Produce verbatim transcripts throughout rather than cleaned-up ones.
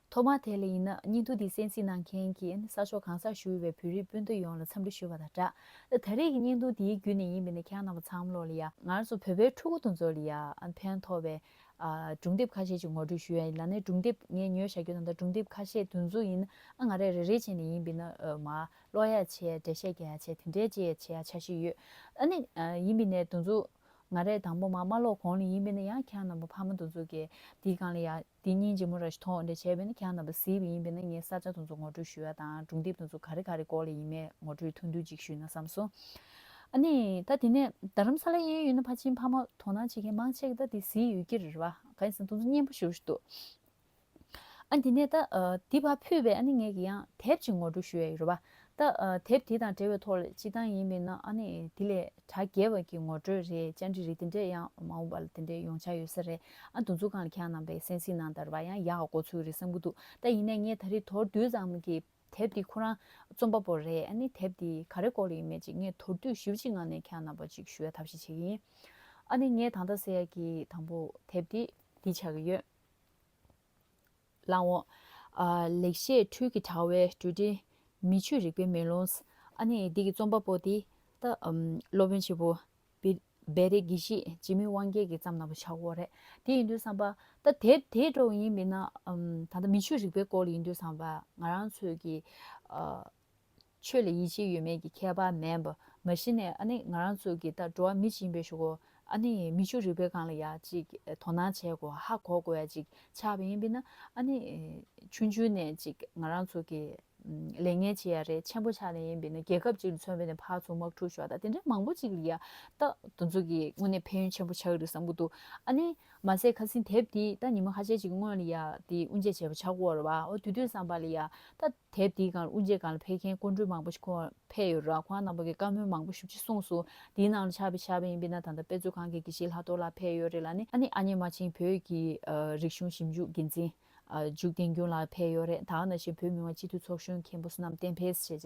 ཐོག་མ་དེ་ལ་ཡིན་ན་བརྙན་ཐུང་འདི་གསན་གཟིགས་གནང་མཁན་གྱི་ས་ཕྱོགས་གང་སར་བཞུགས་པའི་བོད་རིགས་སྤུན་ཟླ་ཡོངས་ལ་འཚམས་འདྲི་ཞུ་བ་དང་སྦྲགས། ད་རེས་ཀྱི་བརྙན་ཐུང་འདིའི་བརྒྱུད་ནས་ཡིན་པ་ཡིན་ན་ཁྱེད་རང་རྣམ་པ་ཚང་མ་ལོག་ལ་ཡ་ང་རང་ཚོ་བོད་པའི་ཕྲུ་གུ་དེ་ཚོ་ལ་ཡ་ཕན་ཐོགས་པའི་ཨ་སྒྲུང་དེབ་ཁ་ཤས་ཅིག་ངོ་སྤྲོད་ཞུ་ཡ་ཡིན། ལ་ནས་སྒྲུང་དེབ་ངས་ཉོས་བཞག་རྒྱུ་དང་ད་སྒྲུང་དེབ་ཁ་ཤས་དེ་ཚོ་ཡིན་ན་ཨ་ང་རས་རེ་རེ་བྱས་ནས་ཡིན་པ་ཡིན་ན་ཨ་མར་ཀློག་ཡ་བྱས། འགྲེལ་བཤད་རྒྱག་ཡ་བྱས། དེ་འདྲའི་ཅིག་བྱེད་ཡ་འཆར་གཞི་ཡོད། ཨ་ནི་ཨ་ཡིན་པ་ཡིན་ནའི་དེ་ཚོ་ང་རས་དང་པོ་མར་མ་ཀློག་གོང་ལ་ཡིན་པ་ཡིན་ན་ཡང་ཁྱེད་རང་རྣམ་པ་ཕ་མ་དེ་ཚོ་གིས་དེའི་སྒང་ལ་ཡ་དེ་སྙིང་རྗེ་མོ་ར་ཞིག་མཐོང་འདྲ་བྱས་པ་ཡིན་ན་ཁྱེད་རྣམ་པ་གཟིགས་པ་ཡིན་པ་ཡིན་ན་ངས་ས་ཆ་དེ་ཚོ་ངོ་སྤྲོད་ཞུ་ཡ་དང་སྒྲུང་དེབ་དེ་ཚོ་ག་རེ་ག་རེ་སྐོར་ལ་ཡིན་མིན་ངོ་སྤྲོད་ཐུང་ཐུང་ཅིག་ཞུས་ན་བསམ་སོང་། ཨ་ནི་ད་དེ་ནས་རྡ་རམ་ས་ལ་ཡིན་ཡོད་ན་ཕལ་ཆེར་ཕ་མ་དོ་སྣང་བྱེད་མཁན་མང་ཆེ་གིས་ད་དེ་གཟིགས་ཡོད་ཀྱི་རེད་བ། གང་ཡིན་ཟེར་ན་དེ་ཚོ་སྙན་པོ་ཞེ་པོ་ཞིག་འདུག་ཨ་དེ་ནས་ད་ཨ་དེ་ཕར་ཕུད་པའི་ཨ་ནི་ངས་ཀྱི་ཡང་དེབ་ཅིག་ངོ་སྤྲོད་ཞུ་ཡ་ཡོད་རེད་བ། ད་ཨ་དེབ་དེ་དང་འབྲེལ་བའི་ཐོག་ལ་སྤྱིར་བཏང་ཡིན་པ་ཡིན་ན་ཨ་ནི་དེ་ལས་གྲ་རྒྱས་པ་གི་ངོ་སྤྲོད་རེད། བཅར་འདྲི་རེད། དེ་འདྲས་ཡང་མ་འོངས་པ་ལ་དེ་འདྲས་ཡོང་འཆར་ཡོད་ས་རེད། ཨ་དེ་ཚོ་སྒང་ལ་ཁྱེད་རྣམ་པས་གསན་གཟིགས་གནང་དང་རེད་བ། ཡང་ཡག་ག་འགོ་ཚུགས་རེད་བསམ་གྱི་འདུག་ད་ཡིན་ནའི་ངས་ད་རེས་མདོར་བསྡུས་ཙམ་གྱི་དེབ་འདི་ཁོ་རང་རྩོམ་པ་པོ་རེད། ཨ་ནི་དེབ་འདི་ག་རེ་སྐོར་ལ་ཡིན་མིན་ཅིག་ངས་མདོར་བསྡུས་ཞིབ་ཅིག་ངང་ནས་ཁྱེད་རྣམ་པ་ཅིག་ཞུ་ཡ་ཐབས་ཤེས་བྱེད་ཀྱི་ཡིན། ཨ་ནི་ངས་ད་ལྟ་ཟེར་ཡ་གི་དང་པོ་དེབ་འདི་འདི་ཆགས་ཀྱི་ཡོད། བླང་འོང་། ཨ་ལེགས་བཤད་འཕྲུལ་གྱི་དྲ་བའི་འགྲོ་གྲོན་མི་ཆོས་རིག་པའི་མེ་ལོང་། ཨ་ནི་འདི་གི་རྩོམ་པ་པོ་འདི་ད་ཨམ་སློབ་དཔོན་ཆེན་པོ་བི་བེ་རི་དགེ་བཤེས་འཇིགས་མེད་དབང་རྒྱལ་གྱིས་བརྩམས་གནང་བ་ཆགས་ཀྱི་ཡོད་རེད། དེ་ཡིན་དུས་ཙམ་པ་ད་དེབ་དེ་འདྲ་བོ་ཡིན་པ་ཡིན་ན་ཨམ་ད་ལྟ་མི་ཆོས་རིག་པའི་སྐོར་ལ་ཡིན་དུས་ཙམ་པ་ང་རང་ཚོས་ཀྱི་ཨ་ཆོས་ལ་ཡིད་ཆེས་ཡོད་མེད་ཀྱི་ཁྱད་པར་མེད་པ། མ་གཞི་ནས་ཨ་ནི་ང་རང་ཚོ་གི་ད་འགྲོ་བ་མི་ཅིག་ཡིན་པའི་གཞུག་གུ་ཨ་ནི་མི་ཆོས་རིག་པའི་སྒང་ལ་ཡ་ཅིག་དོ་སྣང་བྱེད་དགོས། ཧ་གོ་དགོས་ཡ་ཅིག་ཆགས་པ་ཡིན་པས་ན་ཨ་ནི་ཆུང་ཆུང་ནས་ཅིག་ང་རང་ཚོ་གི་ལས་ངན་བྱེད་ཡ་རེད། ཆེན་པོ་ཆགས་ནས་ཡིན་པས་ན་རྒྱལ་ཁབ་ཅིག་ལ་མཚོན་པས་ན་ཕར་ཚུར་དམག་འཁྲུག་ཤོར་ད་དེ་འདྲའི་མང་པོ་ཅིག་ལ་ཡ་ད་དེ་ཚོ་གི་དངོས་གནས་ཕན་ཡོན་ཆེན་པོ་ཆགས་ཀྱི་རེད་བསམ་གྱི་འདུག་ཨ་ནི་མ་ཟད་ཁ་སང་དེབ་འདི་ད་ཉི་མ་ཁ་ཤས་ཅིག་གི་སྔོན་ལ་ཡ་དེ་དབུ་འབྱེད་བྱས་པ་ཆགས་ཀྱི་ཡོད་རེད་བ། འོ་དེ་དུས་ཙམ་པ་ལ་ཡ་ད་དེབ་འདིའི་སྒང་ལ་དབུ་འབྱེད་སྒང་ལ་ཕེབས་མཁན་སྐུ་མགྲོན་མང་པོ་ཞིག་ཁོང་ཕེབས་ཡོད་རེད། ཁོང་རྣམ་པ་གིས་བཀའ་མོལ་མང་པོ་ཞེ་པོ་ཅིག་གསུངས་སོང་། དེའི་ནང་ལ་ཆ་བཞག་པ་ཡིན་པས་ན་ད་ལྟ་དཔེ་མཛོད་ཁང་གི་དགེ་བཤེས་ལྷག་རྡོར་ལགས་ཕེབས་ཡོད་རེད་ལ་ནི། ཨ་ནི་ཨ་མྱེས་རྨ་ཆེན་བོད་ཀྱི་ཨ་རིག་གཞུང་ཞིབ་འཇུག་འགན་འཛིན་ཨ་འཇུ་བསྟན་སྐྱོང་ལགས་ཕེབས་ཡོད་རེད། ད་ག་ནང་བཞིན་བོད་མི་མང་སྤྱི་འཐུས་ཚོགས་གཞོན་མཁན་པོ་བསོད་ནམས་བསྟན་འཕེལ་ཞེས་བྱས་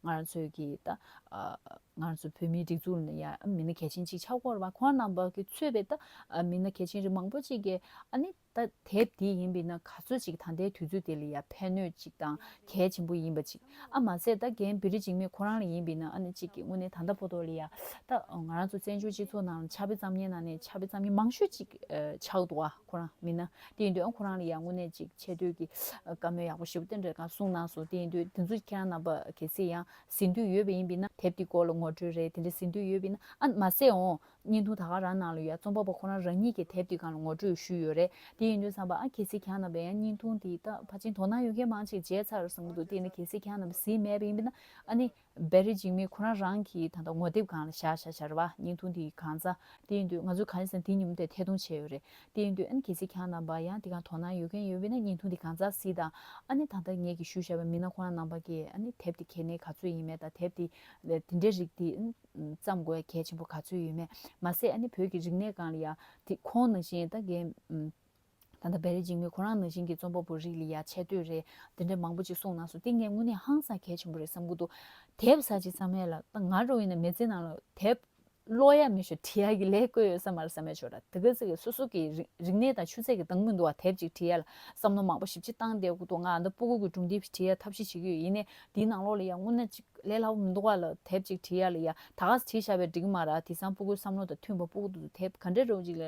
ང་རང་ཚོའི་གི་ད་ཨ་ང་རང་ཚོ་བོད་མིའི་སྒྲིག་འཛུགས་ལ་ཡ་མི་སྣ་གལ་ཆེན་གཅིག་ཆགས་ཀྱི་ཡོད་རེད་བ། ཁོང་རྣམ་པ་གིས་གཙོས་པའི་ད་ཨ་མི་སྣ་གལ་ཆེན་རིགས་མང་པོ་ཅིག་གིས་ཨ་ནི། ད་དེབ་འདི་ཡིན་པས་ན་ག་ཚོད་ཅིག་ད་ལྟའི་དུས་ཚོད་འདི་ལ་ཡ་ཕན་གནོད་ཅིག་དང་གལ་ཆེན་པོ་ཡིན་པ་ཅིག་ཨ་མ་ཟད་ད་རྒན་བེ་རི་འཇིགས་མེད་ཁོ་རང་ལ་ཡིན་པས་ན་ཨ་ནི་ཅིག་གི་དངོས་གནས་ད་ལྟ་བར་དུ་ལ་ཡ་ད་ང་རང་ཚོ་བཙན་བྱོལ་སྤྱི་ཚོགས་ནང་ལ་ཕྱག་དཔེ་བརྩམས་མཁན་ནང་ནས་ཕྱག་དཔེ་བརྩམས་མཁན་མང་ཤོས་ཅིག་ཆགས་འདུག་ཨ་ཁོ་རང་མིན་ན། དེ་ཡིན་དུས་ཨ་ཁོ་རང་ལ་ཡ་དངོས་གནས་ཅིག་ཆེ་བསྟོད་ཀྱི་བཀའ་མོལ་ཡག་པོ་ཞེ་པོ་དེ་འདྲ་གང་གསུངས་གནང་སོང་། དེ་ཡིན་དུས་དེ་ཚོ་ཁྱེད་རང་རྣམ་པ་གལ་སྲིད་ཡང་གཟིགས་འདོད་ཡོད་པ་ཡིན་པས་ན་དེབ་འདི་སྐོར་ལ་ངོ་སྤྲོད་རེད་དེ་འདྲ་གཟིགས་འདོད་ཡོད་པས་ན་ཨ་མ་ཟད་འོང་། བརྙན་ཐུང་ད་ག་རང་ནང་ལ་ཡ་རྩོམ་པ་པོ་ཁོ་རང་རང་ཉིད་ཀྱི་དེབ་དེ་སྒང་ལ་ངོ་སྤྲོད་ཞུས་ཡོད་རེད། དེ་ཡིན་དུས་ཙམ་པ་ཨ་གལ་སྲིད་ཁྱེད་རྣམ་པས་ཡང་བརྙན་ཐུང་དེ་ད་ཕལ་ཆེར་དོ་སྣང་ཡོད་མཁན་མང་ཆེ་བརྗེད་ཚར་བསམ་གྱི་འདུག་དེ་ནི་གལ་སྲིད་ཁྱེད་རྣམ་པས་གཟིགས་མེད་པ་ཡིན་པ་ན་ཨ་ནི་བེ་རི་འཇིགས་མེད་ཁོ་རང་རང་གི་ད་ལྟ་ངོ་དེབ་སྒང་ལ་བཞག་བཞག་བཞག་རེད་བ། བརྙན་ཐུང་དེ་གང་ཚ་དེ་ཡིན་དུས་ང་ཚོ་གང་ཡིན་ཟེར་ན་དེ་ཉིན་མོ་དེ་ཐད་གཏོང་བྱས་ཡོད་རེད། དེ་ཡིན་དུས་ཨ་ནི་གལ་སྲིད་ཁྱེད་རྣམ་པ་ཡང་དེ་སྒང་དོ་སྣང་ཡོད་མཁན་ཡོད་པ་ཡིན་ན་བརྙན་ཐུང་དེ་གང་ཚ་གཟིགས་དང་ཨ་ནི་ད་ལྟ་ངེད་ཀྱིས་ཞུས་བཞག་པའི་མི་སྣ་ཁོ་རང་རྣམ་པ་གིས་ཨ་ནི་དེབ་དེ་གལ་གནད་ག་ཚོད་ཡིན་མེད་དང་དེབ་དེ་དེ་འདྲའི་རིགས་དེ་བརྩམས་དགོས་གལ་ཆེན་པོ་ག་ཚོད་ཡོད་མེད། མ་ཟད་ཨ་ནི་བོད་ཀྱི་རིག་གནས་སྒང་ལ་ཡ་དེ་ཁོང་ནང་བཞིན་ད་རྒན་ད་ལྟ་བེ་རི་འཇིགས་མེད་ཁོ་རང་ནང་བཞིན་གྱི་རྩོམ་པ་པོ་རིགས་ལ་ཡ་ཆེ་བསྟོད་རེད་དེ་འདྲ་མང་པོ་ཅིག་གསུངས་གནང་སོང་། དེ་ངས་དངོས་གནས་ཧང་སང་གལ་ཆེན་པོ་རེད་བསམ་གྱི་འདུག་དེབ་ཟེར་ཅིག་བརྩམས་ཡ་ལ་ད་ང་འདྲ་བོ་ཡིན་ན་མི་ཚེ་ནང་ལ་དེབ་ཀློག་ཡ་མི་ཞིག་བྲིས་ཡ་གི་ལས་བསྐོས་ཡོད་ས་མ་རེད་བསམ་ཡ་ཆོག་ར། དེ་ག་ཚོད་ཀྱི་སོ་སོ་གི་རིག་རིག་གནས་དང་ཆུ་ཚད་ཀྱི་འདང་མི་འདུག་བ། དེབ་ཅིག་བྲིས་ཡ་ལ་བསམ་བློ་མང་པོ་ཞེ་པོ་ཅིག་བཏང་བསྡད་དགོས་འདུག་ང་ཨ་མདའ་སྤུ་གུ་གི་སྒྲུང་དེབ་བྲིས་ཡ་ཐབས་ཤེས་བྱེད་ཀྱི་ཡོད། ཡིན་ནའི་དེའི་ནང་ལོགས་ལ་ཡ་དངོས་གནས་ཅིག་ལས་སླ་པོ་མི་འདུག་བ་ལ། དེབ་ཅིག་བྲིས་ཡ་ལ་ཡ་ད་ག་སེ་བྲིས་བཞག་པས་འགྲིག་གི་མ་རེད། དེང་སང་སྤུ་གུའི་བསམ་བློ་དང་མཐུན་པ་སྤུ་གུ་དེ་ཚོ་དེབ་ག་འདྲ་འདྲ་བོ་ཅིག་ལ་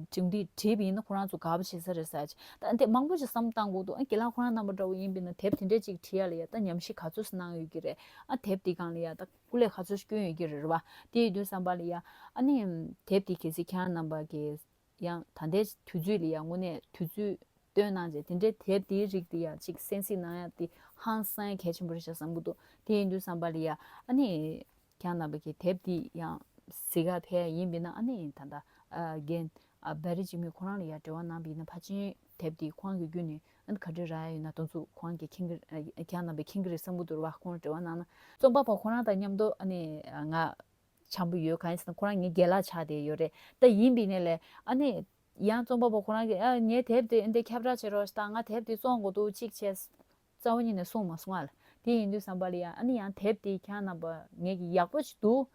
སྒྲུང་དེབ་བྲིས་པ་ཡིན་ན་ཁོ་རང་ཚོ་དགའ་པོ་བྱེད་ས་རེད་ཟེར་ཅིག་ད་འདི་མང་པོ་ཅིག་བསམ་བློ་བཏང་དགོས་འདུག་ཨ་རྒན་ལགས་ཁོ་རང་རྣམ་པ་འདྲ་བོ་ཡིན་པ་ཡིན་ན་དེབ་དེ་འདྲ་ཅིག་བྲིས་ཡ་ལ་ཡ་ད་ཉམས་ཞིབ་ག་ཚོད་ཅིག་གནང་ཡོད་ཀྱི་རེད། ཨ་དེབ་དེའི་སྒང་ལ་ཡ་ད་སྐུ་ལས་ག་ཚོད་ཅིག་བསྐྱོན་ཡོད་ཀྱི་རེད་བ། དེ་ཡིན་དུས་ཙམ་པ་ལ་ཡ་ཨ་ནི་དེབ་དེ་གལ་སྲིད་ཁྱེད་རང་རྣམ་པ་གིས་ཡང་ད་ལྟའི་དུས་ཚོད་ལ་ཡ་དངོས་གནས་དུས་ཚོད་བཏོན་གནང་བྱས་དེ་འདྲའི་དེབ་དེའི་རིགས་དེ་ཡ་ཅིག་གསན་གཟིགས་གནང་ཡ་དེ་ཧང་སང་ཡ་གལ་ཆེན་པོ་རེད་ཤག་བསམ་གྱི་འདུག་དེ་ཡིན་དུས་ཙམ་པ་ལ་ཡ་ཨ་ནི་ཁྱེད་རང་རྣམ་པ་གིས་དེབ་དེ་ཡང་གཟིགས་ག་ཕེབས་ཡ་ཡིན་པ་ཡིན་ན་ཨ་ནི་ད་ལྟ་ཨ་རྒན་ཨ་བེ་རི་འཇིགས་མེད་ཁོ་རང་ལ་ཡ་འབྲེལ་བ་གནང་བ་ཡིན་ན་ཕལ་ཆེར་དེབ་དེ་ཁོང་གི་བརྒྱུད་ནས་ཨ་ནི་ག་འདྲ་རག་ཡ་ཡོད་ན་དེ་ཚོ་ཁོང་གིས་མཁྱེན་གྱི་ཨ་ཁྱེད་རྣམ་པས་མཁྱེན་གྱི་རེད་བསམ་གྱི་འདུག་ར་བ། ཁོང་ལ་འབྲེལ་བ་གནང་ན་རྩོམ་པ་པོ་ཁོ་རང་དང་མཉམ་དུ་ཨ་ནི་ང་འཆམ་པོ་ཡོད། གང་ཡིན་ཟེར་ན་ཁོ་རང་ངའི་རྒན་ལགས་ཆགས་བསྡད་ཡོད་རེད། ད་ཡིན་པ་ཡིན་ནའི་ལས་ཨ་ནི་ཡང་རྩོམ་པ་པོ་ཁོ་རང་གིས་ཨ་ངའི་དེབ་དེ་འདི་ཁྱབ་བསྒྲགས་བྱེད་རོགས་ཞེས་དང་ང་དེབ་དེ་བཙོང་དགོས་འདུག་ཅིག་བྱས། རྩ་བ་ཉིད་ནས་གསུངས་མ་སོང་ཨ་ལ། དེ་ཡིན་དུས་ཙམ་པ་ལ་ཡ་ཨ་ནི་ཡང་དེབ་དེ་ཁྱེད་རྣམ་པ་ངེད་ཀྱི་ཡག་པོ་ཞིག་འདུག་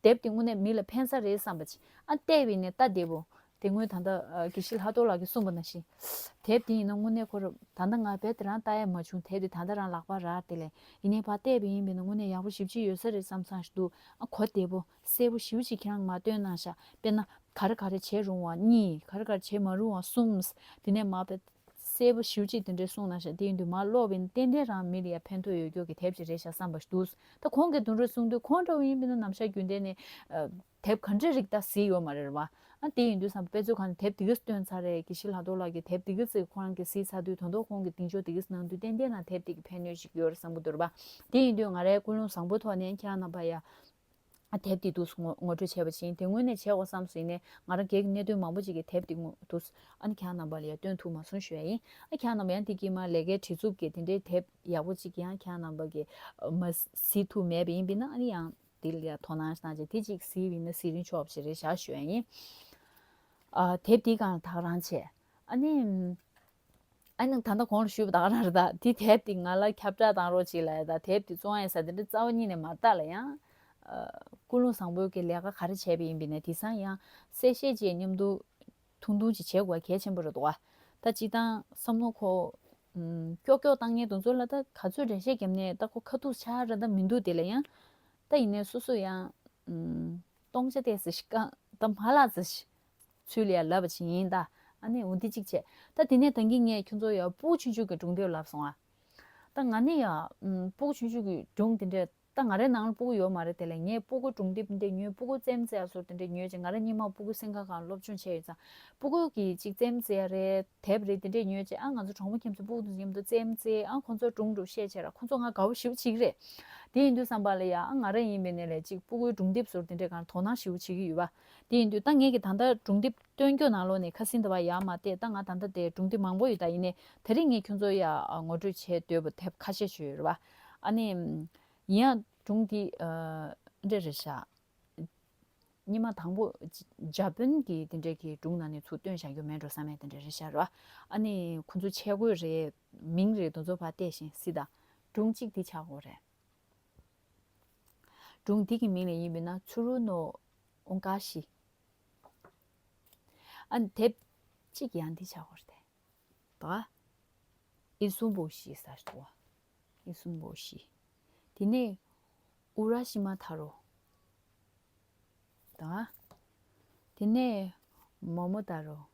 དེབ་དེ་དངོས་གནས་མི་ལ་ཕན་ས་རེད་བསམ་པ་ཅིག་ཨ་བལྟས་པ་ཡིན་ནའི་ལྟ་བདེ་པོ། དེ་སྔོན་ད་ལྟ་ཨ་དགེ་བཤེས་ལྷག་རྡོར་ལགས་ཀྱིས་གསུངས་པ་ནང་བཞིན། དེབ་དེ་ཡིན་ན་དངོས་གནས་ཁོ་རང་ད་ལྟ་ང་རྦད་དེ་རང་ལྟ་ཡ་མ་བྱུང་། དེབ་དེ་ད་ལྟ་རང་ལག་པར་རག་དེ་ལས་ཡིན་ནའི་ཕར་བལྟས་པ་ཡིན་པས་ན་དངོས་གནས་ཡག་པོ་ཞེ་པོ་ཅིག་ཡོད་ས་རེད་བསམ་བསམ་ཞིག་འདུག་ཨ་གོ་བདེ་པོ་གསལ་པོ་ཞེ་པོ་ཅིག་ཁྱེད་རང་མར་བཏོན་གནང་ཤག་དཔེར་ན་ག་རེ་ག་རེ་བྱེད་རུང་བ་གཉིས། ག་རེ་ག་རེ་བྱེད་མ་རུང་བ་གསུམ། དེ་ནས་མར་དཔེ་གསལ་པོ་ཞེ་པོ་ཅིག་དེ་འདྲས་གསུངས་གནང་ཤག་དེ་ཡིན་དུས་མར་ཀློག་པ་ཡིན་ན་ཏན་ཏན་རང་མི་ལ་ཡ་ཕན་ཐོགས་ཡོད་རྒྱུ་གི་དེབ་ཅིག་རེད་ཤག་བསམ་པ་ཞིག་འདུག་ད་ཁོང་གིས་དེ་འདྲས་གསུངས་དུས་ཁོང་འདྲ་བོ་ཡིན་པས་ན་ནམ་ཞག་རྒྱུན་ལྡན་ནས་ཨ་དེབ་ག་འདྲས་རིགས་ད་གཟིགས་ཡོད་མ་རེད་བ། ཨ་དེ་ཡིན་དུས་བསམ་པ་དཔེ་མཛོད་ཁང་ནས་དེབ་དེ་ག་ཙམ་བཏོན་ཚར་རེད། དགེ་བཤེས་ལྷག་རྡོར་ལགས་ཀྱིས་དེབ་དེ་ག་ཙམ་ཁོ་རང་གིས་གཟིགས་ཚར་དུས་ད་དུང་ཁོང་གིས་གདེང་འཇོག་དེ་ག་ཙམ་གནང་དུས་ཏན་ཏན་ན་དེབ་དེ་གི་ཕན་ནུས་ཤིག་ཡོད་རེད་བསམ་གྱི་འདུག་རེད་བ། དེ་ཡིན་དུས་ང་རའི་ཀུན་སློང་བཟང་པོ་ཐོག་ནས་ཁྱེད་རང་རྣམ་པ་ཡ། ཨ་དེབ་འདི་འདུག་སེ་ངོ་ངོ་སྤྲོད་བྱས་པ་ཅིན་དེ་སྔོན་ནས་བྱས་འོ་བསམ་སོང་། ཡིན་ནའི་ང་རང་སྒེར་གྱི་གནད་དོན་མང་པོ་ཅིག་གིས་དེབ་འདི་ངོ་འདུག་སེ་ཨ་ནི་ཁྱེད་རང་རྣམ་པ་ལ་ཡ་སྟོན་ཐུབ་མ་སོང་ཞུ་ཡ་ཡིན། ཨ་ཁྱེད་རང་རྣམ་པ་ཡང་དེ་དཀྱིལ་མ་ལས་ཀའི་བྲེལ་འཚུབ་ཀྱིས་དེ་འདྲའི་དེབ་ཡག་པོ་ཅིག་ཡང་ཁྱེད་རང་རྣམ་པ་གིས་ཨ་མ་གཟིགས་ཐུབ་མེད་པ་ཡིན་པས་ན། ཨ་ནི་ཡང་འདི་ལ་ཡ་དོ་སྣང་གནང་བྱས་དེ་ཅིག་གཟིགས་པ་ཡིན་ན་གཟིགས་རིན་ཆོག་པ་ཞིག་རེད་བཞག་ཞུ་ཡ་ཡིན། ཨ་དེབ་འདིའི་སྒང་ལ་ད་ག་རང་བྱས། ཨ་ནི། ཨ་ནི་ད་ལྟ་གོང་ལ་ཞུས་པ་ད་ག་རང་རེད། ད་དེ་དེབ་དེ་ང་ལ་ཁྱབ་བསྒྲགས་བཏང་རོགས་གྱིས་ལབ་ཡ། ད་དེབ་དེ་བཙོང་ཡ་ས་དེ་འདྲ་རྩ་བ་ཉིད་ནས་མ་རེད། ད་ལ་ཡང་ཨ་ཀུན་སློང་བཟང་པོའི་གི་ལས་ཀ་ག་རེ་བྱས་པ་ཡིན་པས་ན་དེང་སང་ཡང་གསལ་བཤད་ཅིག་མཉམ་དུ་ཐུང་ཐུང་ཅིག་བྱེད་དགོས་པ་གལ་ཆེན་པོ་རེད་འདུག་བ། ད་སྤྱིར་བཏང་བསམ་བློ་ཁོ་ཨུམ་ཀྱོག་ཀྱོག་བཏང་མཁན་དེ་ཚོ་ལ་ད་ག་ཚོད་འགྲེལ་བཤད་བརྒྱབ་ནའི་ད་ཁོ་ཁ་ཐུག་ཆགས་རེད་ད་མི་འདུག་དེ་ལ་ཡང་ད་ཡིན་ནའི་སོ་སོ་ཡང་ཨུམ་སྟོང་ཆ་བལྟས་ཟེར་ཞིག་ད་མ་ལགས་ཟེར་ཞིག་ཚུལ་ལ་ཡ་ལབ་པ་ཅིག་ཡིན་ད། ཨ་ནི་འོ་འདི་གཅིག་བྱས། ད་དེ་ནས་ད་གིན་ངས་ཁྱོད་ཚོ་ཡ་སྤུ་གུ་ཆུང་ཆུང་གི་སྒྲུང་དེབ་ལབ་སོང་ཨ། ད་ང་ནི་ཡ་ཨུམ་སྤུ་གུ་ཆུང་ཆུང་གི་སྒྲུང་དེ་འདྲས་ད་ང་རའི་ནང་ལ་སྤུ་གུ་ཡོད་མ་རེད། དེ་ལས་ངས་སྤུ་གུ་སྒྲུང་དེབ་འདི་འདྲས་ཉོས། སྤུ་གུ་རྩེད་མོ་རྩེ་ཡ་སོགས་དེ་འདྲས་ཉོས་བྱས། ང་རང་སྔོན་མ་སྤུ་གུ་སེམས་ཁམས་སྒང་སློབ་སྦྱོང་བྱས་ཡོད་ཙང་སྤུ་གུ་གི་ཅིག་རྩེད་མོ་རྩེ་ཡ་རེད། དེབ་རེད། དེ་འདྲས་ཉོས་བྱས་ཨ་ང་ཚོ་གྲོགས་མོ་ཁྱིམ་ཚང་སྤུ་གུ་དང་མཉམ་དུ་རྩེད་མོ་རྩེ། ཨ་ཁོང་ཚོ་སྒྲུང་སྒྲུང་བཤད་བྱས་ར་ཁོང་ཚོ་ང་དགའ་པོ་ཞེ་པོ་བྱེད་ཀྱི་རེད། དེ་ཡིན་དུས་ཙམ་པ་ལ་ཡ་ཨ་ང་རང་ཡིན་པའི་ནས་ལས་ཅིག་སྤུ་གུའི་སྒྲུང་དེབ་སོགས་དེ་འདྲས་སྒང་དོ་སྣང་ཞེ་པོ་བྱེད་ཀྱི་ཡོད་པ། དེ་ཡིན་དུས་ད་ངས་ཀྱི་ད་ལྟ་སྒྲུང་དེབ་སྟོན་རྒྱུ་ནང་ལོགས་ནས་ཁ་སང་དེ་བ་ཡར་མར་བལྟས། ད་ང་ད་ལྟ་དེ་སྒྲུང་དེབ་མང་པོ་ཡོད། ད་ཡིན་ནའི་དེ་རིང་ངས་ཁྱོད་ཚོ་ཡ་ཨ་ངོ་སྤྲོད་བྱེད་འདོད་པ་དེབ་ཁ་ཤས་ཤིག་ཡོད་རེད་བ། ཨ་ནི་ཡིན་ཡང་སྒྲུང་དེ་ཨ་འདྲ་རེད་ཤག་སྔོན་མ་དང་པོ་ཇ་པན་གྱི་དེ་འདྲས་ཀྱི་སྒྲུང་ནང་ནས་ཚུར་བཏོན་བཞག་རྒྱུ་མེད་འགྲོ་བསམ་ཡས་དེ་འདྲས་རེད་ཤག་ར། ཨ་ནི་ཁོ་ཚོ་ཆས་གོས་རེད། མིང་རེད། དེ་ཚོ་ཕར་བལྟས་ཤིང་སྲིད་ད། སྒྲུང་གཅིག་འདི་ཆགས་གོ་རེད། སྒྲུང་འདི་གི་མིང་ལ་ཡིན་པས་ན་ཚུ་རུ་ནོ་ཨོང་ཀ་ཤི། ཨ་ནི་དེབ་གཅིག་ཡང་འདི་ཆགས་གོ་རེད་དེ། ད། ཨི་སུམ་བོ་ཤི་ཟེར་འདུག་བ། ཨི་སུམ་བོ་ཤི། དེ་ནས་ཨུ་ར་ཤི་མ་ཐ་རོ། ད། དེ་ནས་མོ་མོ་ཏཱ་རོ།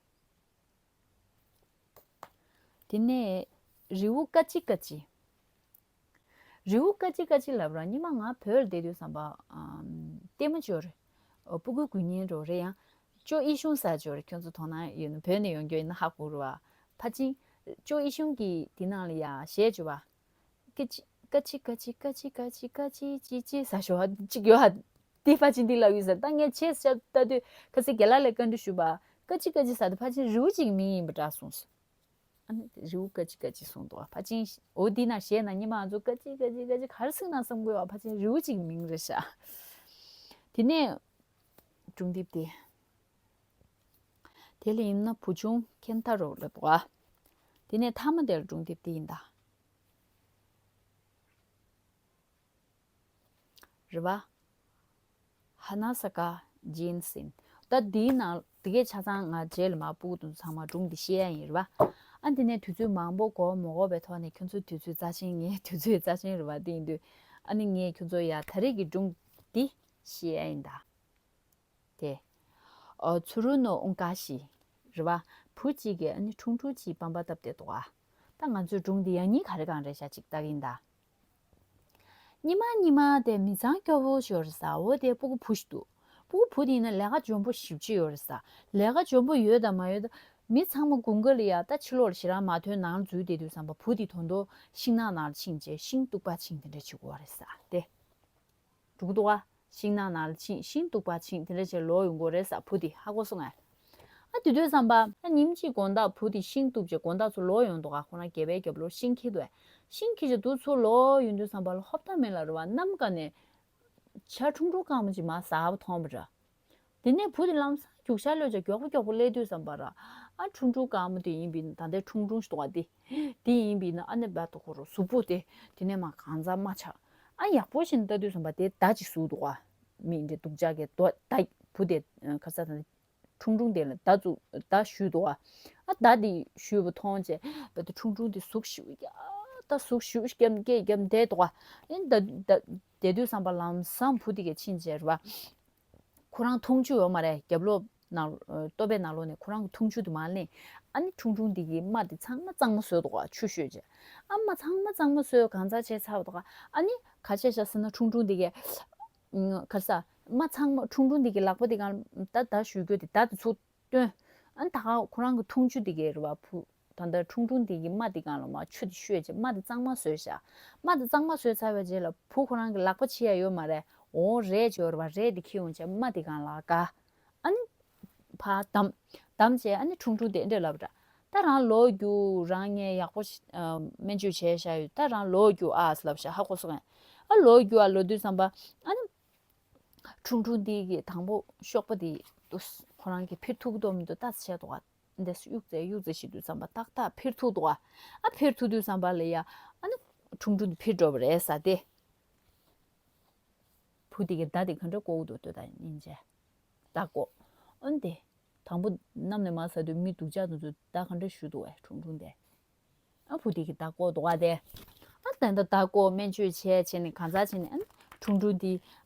དེ་ནས་རི་བོ་ཀ་ཅི་ཀ་ཅི། རི་བོ་ཀ་ཅི་ཀ་ཅི་ལབ་ར་སྔོན་མ་ང་བོད་ལ་བསྡད་དུས་ཙམ་པ་ཨམ་ལྟད་མོ་ཅིག་ཡོད་རེད། ཨོ་སྤུ་གུའི་དགུན་བརྙན་འདྲ་བོ་རེད། ཡང་ཅོ་ཨི་ཤུང་ཟེར་ཅིག་ཡོད་རེད། ཁྱོད་ཚོ་དོ་སྣང་ཡོད་ན་བོད་ནས་ཡོང་རྒྱུ་ཡིན་ན་ཧ་གོ་རེད་བ། ཕལ་ཆེར་ཅོ་ཨི་ཤུང་གིས་དེ་ནང་ལ་ཡ་གཞས་ཅིག་ཡོད་པ། ཀ་ཅི་ཀ་ཅི་ཀ་ཅི་ཀ་ཅི་ཀ་ཅི་ཅི་ཅི་ཟེར་ཞོར་ཅིག་ཡོད་ཧ། དེ་ཕལ་ཆེར་འདི་ལབ་ཡོད་ཟེར། ད་ངས་ཆེས་ཤ་ལྟ་དུས་ཁ་སང་རྒན་ལགས་ལ་བཀའ་འདྲི་ཞུས་པ། ཀ་ཅི་ཀ་ཅི་ཟེར་དེ་ཕལ་ཆེར་རི་བོ་ཅིག་གི་མིང་ཡིན་པ་འདྲ་གསུངས་སོང་། ཨ་ནི་རི་བོ་ཀ་ཅི་ཀ་ཅི་གསུངས་འདུག་ཕལ་ཆེར་འོ་འདི་ན་གཞས་ན་སྔོན་མ་ང་ཚོ་ཀ་ཅི་ཀ་ཅི་ཀ་ཅི་ག་རེ་གསུངས་ན་བསམ་གྱི་ཡོད་པ། ཕལ་ཆེར་རི་བོ་ཅིག་གི་མིང་རེད་ཤག་དེ་ནས་སྒྲུང་དེབ་དེ། དེ་ལ་ཡིན་ན་བུ་ཆུང་ཁེན་ཐ་རོ་ལབ་འདུག་དེ་ནས་མཐའ་མ་དེར་སྒྲུང་དེབ་དེ་ཡིན་ད། རེད་བ། ཧ་ན་ས་ཀ་ཇིན་སིན། ད་འདིའི་ནང་དེ་གས་ཆ་ཚང་ང་རྗེས་ལ་མར་སྤུ་གུ་དེ་ཚོ་ཚང་མ་སྒྲུང་འདི་བཤད་ཡ་ཡིན་རེད་བ། ཨ་འདི་ནས་དུས་ཚོད་མང་པོ་འགོར་མ་འགོར་བའི་ཐོག་ནས་ཁྱོད་ཚོའི་དུས་ཚོད་རྩ་ཆེན། ངའི་དུས་ཚོད་རྩ་ཆེན་རེད་བ། དེ་ཡིན་དུས་ཨ་ནི་ངས་ཁྱོད་ཚོ་ཡ་ད་རེས་ཀྱི་སྒྲུང་འདི་བཤད་ཡ་ཡིན་ད། དེ། ཨོ་ཚུ་རུ་ནོ་ཨུང་ཀ་ཤི། རེད་བ། བུ་གཅིག་གིས་ཨ་ནི་ཁྲུང་ཁྲུང་གཅིག་པམ་པ་བཏབ་བསྡད་འདུག་ཨ། ད་ང་ཚོའི་སྒྲུང་འདི་ཡང་སྙིང་ག་རེ་གང་རེད་ཤག་ཅིག་ལྟ་གི་ཡིན་ད། སྔོན་མ་སྔོན་མ་དེ་མི་ཚང་སྐྱོ་བོ་ཞིག་ཡོད་རེད་ས། འོ་དེ་སྤུ་གུ་བུ་ཞིག་འདུག་སྤུ་གུ་བུ་དེ་ཡིན་ན་ལས་ཀ་འཇོན་པོ་ཞེ་པོ་ཅིག་ཡོད་རེད་ས། ལས་ཀ་འཇོན་པོ་ཡོད་དང་མ་ཡོད་ད། མི་ཚང་མ་དགུན་ཁ་ལ་ཡ་ད་ཕྱི་ལོགས་ལ་ཞེ་དྲག་མ་ཐོན་ནང་ལ་འཛུལ་བསྡད་དུས་ཙམ་པ་བུ་དེ་དོན་དུ་ཤིང་ནགས་ནང་ལ་ཕྱིན་བྱས་ཤིང་གཏུབ་པ་ཕྱིན་དེ་འདྲ་བྱེད་དགོས་པ་རེད་ས་དེ། འགྲོ་གི་འདུག་ག་ཤིང་ནགས་ནང་ལ་ཕྱིན། ཤིང་གཏུབ་པ་ཕྱིན་དེ་འདྲ་བྱས་ལོག་ཡོང་གི་རེད་ས། བུ་དེ་ཧ་གོ་སོང་ངས། ཨ་དེ་དུས་ཙམ་པ་ཨ་ཉིན་གཅིག་དགོང་དག་བུ་དེ་ཤིང་གཏུབ་བྱས་དགོང་དག་ཚུར་ལོག་ཡོང་འདུག་ག་ཁོ་རང་སྒལ་པའི་རྒྱབ་ལོགས་ཤིང་འཁྱེར་འདུག་ཤིང་འཁྱེར་བྱས་འདུག་ཚུར་ལོག་ཡོང་དུས་ཙམ་པ་ལ་ཧོབ་ཏ་མེད་ལ་རེད་བ། གནམ་ཁ་ནས་བྱ་ཁྲུང་ཁྲུང་དཀར་མོ་ཅིག་མར་ཟགས་པ་མཐོང་བ་འདྲ། དེ་ནས་བུ་དེ་ལམ་སང་རྒྱུག་ཤར་ལོས་བྱས་མགྱོགས་པོ་མགྱོགས་པོ་སླེབས་དུས་ཙམ་པ་ར། ཨ་ཁྲུང་ཁྲུང་དཀར་མོ་དེ་ཡིན་པས་ན་ད་ལྟའི་ཁྲུང་ཁྲུང་ཞིག་འདུག་ག་དེ། དེ་ཡིན་པས་ན་ཨ་ནི་རྦད་དེ་ཁོ་རང་གཟུགས་པོ་དེ་དེ་ནས་མར་གང་ཚ་མ་ཆགས། ཨ་ཡག་པོ་ཞིག་ལྟ་དུས་ཙམ་པ་དེ་མདའ་ཅིག་ཟུག་འདུག་ག་མི་འདྲ་སྡུག་ཅག་གི་རྡོ་མདའ་བུ་དེ་ཁ་ས་ད་ ཁྲུང་ཁྲུང་དེ་ལ་མདའ་བཙུགས་མདའ་གཞུས་འདུག་ག་ཨ་མདའ་དེ་གཞུས་པ་མཐོང་བྱས་བེ་ད་ཁྲུང་ཁྲུང་དེ་ཟུག་ཞུ་ཡ་ད་ཟུག་ཞུ་རྒྱབ་སྐད་རྒྱབ་བསྡད་འདུག་ག་ཨེ་མདའ་མདའ་དེ་དུས་ཙམ་པ་ལམ་སང་བུ་དེ་གས་ཕྱིན་བྱས་རེད་པ། ཁོ་རང་འཐུང་ཆུ་ཡོད་མ་རེད། རྒྱབ་ལོགས་ནང་ལྟོ་ཕད་ནང་ལོགས་ནས་ཁོ་རང་གི་འཐུང་ཆུ་དེ་མར་ལེན། ཨ་ནི་ཁྲུང་ཁྲུང་དེ་གི་རྨ་དེ་ཚང་མ་གཙང་མ་བཟོས་འདུག་ག་ཆུ་བཤོས་བྱས། ཨ་རྨ་ཚང་མ་གཙང་མ་བཟོས་གང་ཚར་བྱས་ཚར་བ་འདུག་ག་ཨ་ནི་ག་བྱས་བཞག་ཟེར་ན་ཁྲུང་ཁྲུང་དེ་གས་ག་རེ་ཟ་རྨ་ཚང་མ་ཁྲུང་ཁྲུང་དེ་གི་ལག་པ་དེ་གང་ད་ད་གཞུ་རྒྱུ་དེ་ད་དེ་ཚུར་བཏོན། ཨ་ནི་ད་ག་ཁོ་རང་གི་འཐུང་ཆུ་དེ་གས་རེད་པ་བུ། ད་ལྟ་ཁྲུང་ཁྲུང་དེ་གི་རྨ་དེ་སྒང་ལ་མར་ཆུ་དེ་བཤོས་བྱས་རྨ་དེ་གཙང་མ་བཟོས་བཞག་རྨ་དེ་གཙང་མ་བཟོས་ཚར་བའི་རྗེས་ལ་བུ་ཁོ་རང་གི་ལག་པ་ཕྱིས་ཡ་ཡོད་མ་རེད། འོ་རས་ཅིག་ཡོད་རེད་པ། རས་དེ་འཁྱེར་ཡོང་བྱས་རྨ་དེ་སྒང་ལ་དགའ། ཨ་ནི་ཕར་བསྡམས། བསྡམས་བྱས་ཨ་ནི་ཁྲུང་ཁྲུང་དེ་འདྲས་ལབ་ར། ད་རང་ལོག་རྒྱུགས། རང་ངས་ཡག་པོ་ཞིག་ཨ་སྨན་བཅོས་བྱས་བཞག་ཡོད། ད་རང་ལོག་རྒྱུགས་ཨ་ལབ་བཞག་ཧ་གོ་སོང་ངས། ཨ་ལོག་རྒྱུགས་ཨ་ལབ་དུས་ཙམ་པ་ཨ་ནི་ཁྲུང་ཁྲུང་དེ་གི་དང་པོ་གཤོག་པ་དེ་དུས་ཁོ་རང་གིས་འཕུར་ཐུབ་ཀྱི་འདུག་མི་འདུག་ལྟ་ཙམ་བྱས་འདུག་ག་འདི་གཡུག་ཙེ་གཡུག་ཙེ་བྱེད་དུས་ཙམ་པ་ཏག་ཏག་འཕུར་ཐུབ་འདུག་ག་ཨ་འཕུར་ཐུབ་དུས་ཙམ་པ་ལ་ཡ་ཨ་ནི་ཁྲུང་ཁྲུང་འདི་འཕུར་འགྲོ་བ་རེད་ས་དེ། བུ་དེ་གའི་མདའ་དེ་ག་འདྲ་བཀོག་འདུག་ལྟོས་ད་སྙིང་རྗེ། མདའ་བཀོག་ཨ་ནི་དེ། དང་པོ་གནམ་ནས་མར་ཟག་དུས་མི་སྡུག་ཅག་དེ་ཚོས་མདའ་ག་འདྲ་གཞུ་འདུག་བས་ཁྲུང་ཁྲུང་དེ། ཨ་བུ་དེ་གའི་མདའ་བཀོག་འདུག་ག་དེ། ཨ་ད་ལྟ་མདའ་བཀོག་སྨན་བཅོས་བྱས་བྱས་ནས་གང་ཟག་བྱས་ནས་ཨ་ནི་ཁྲུང་ཁྲུང་དེ་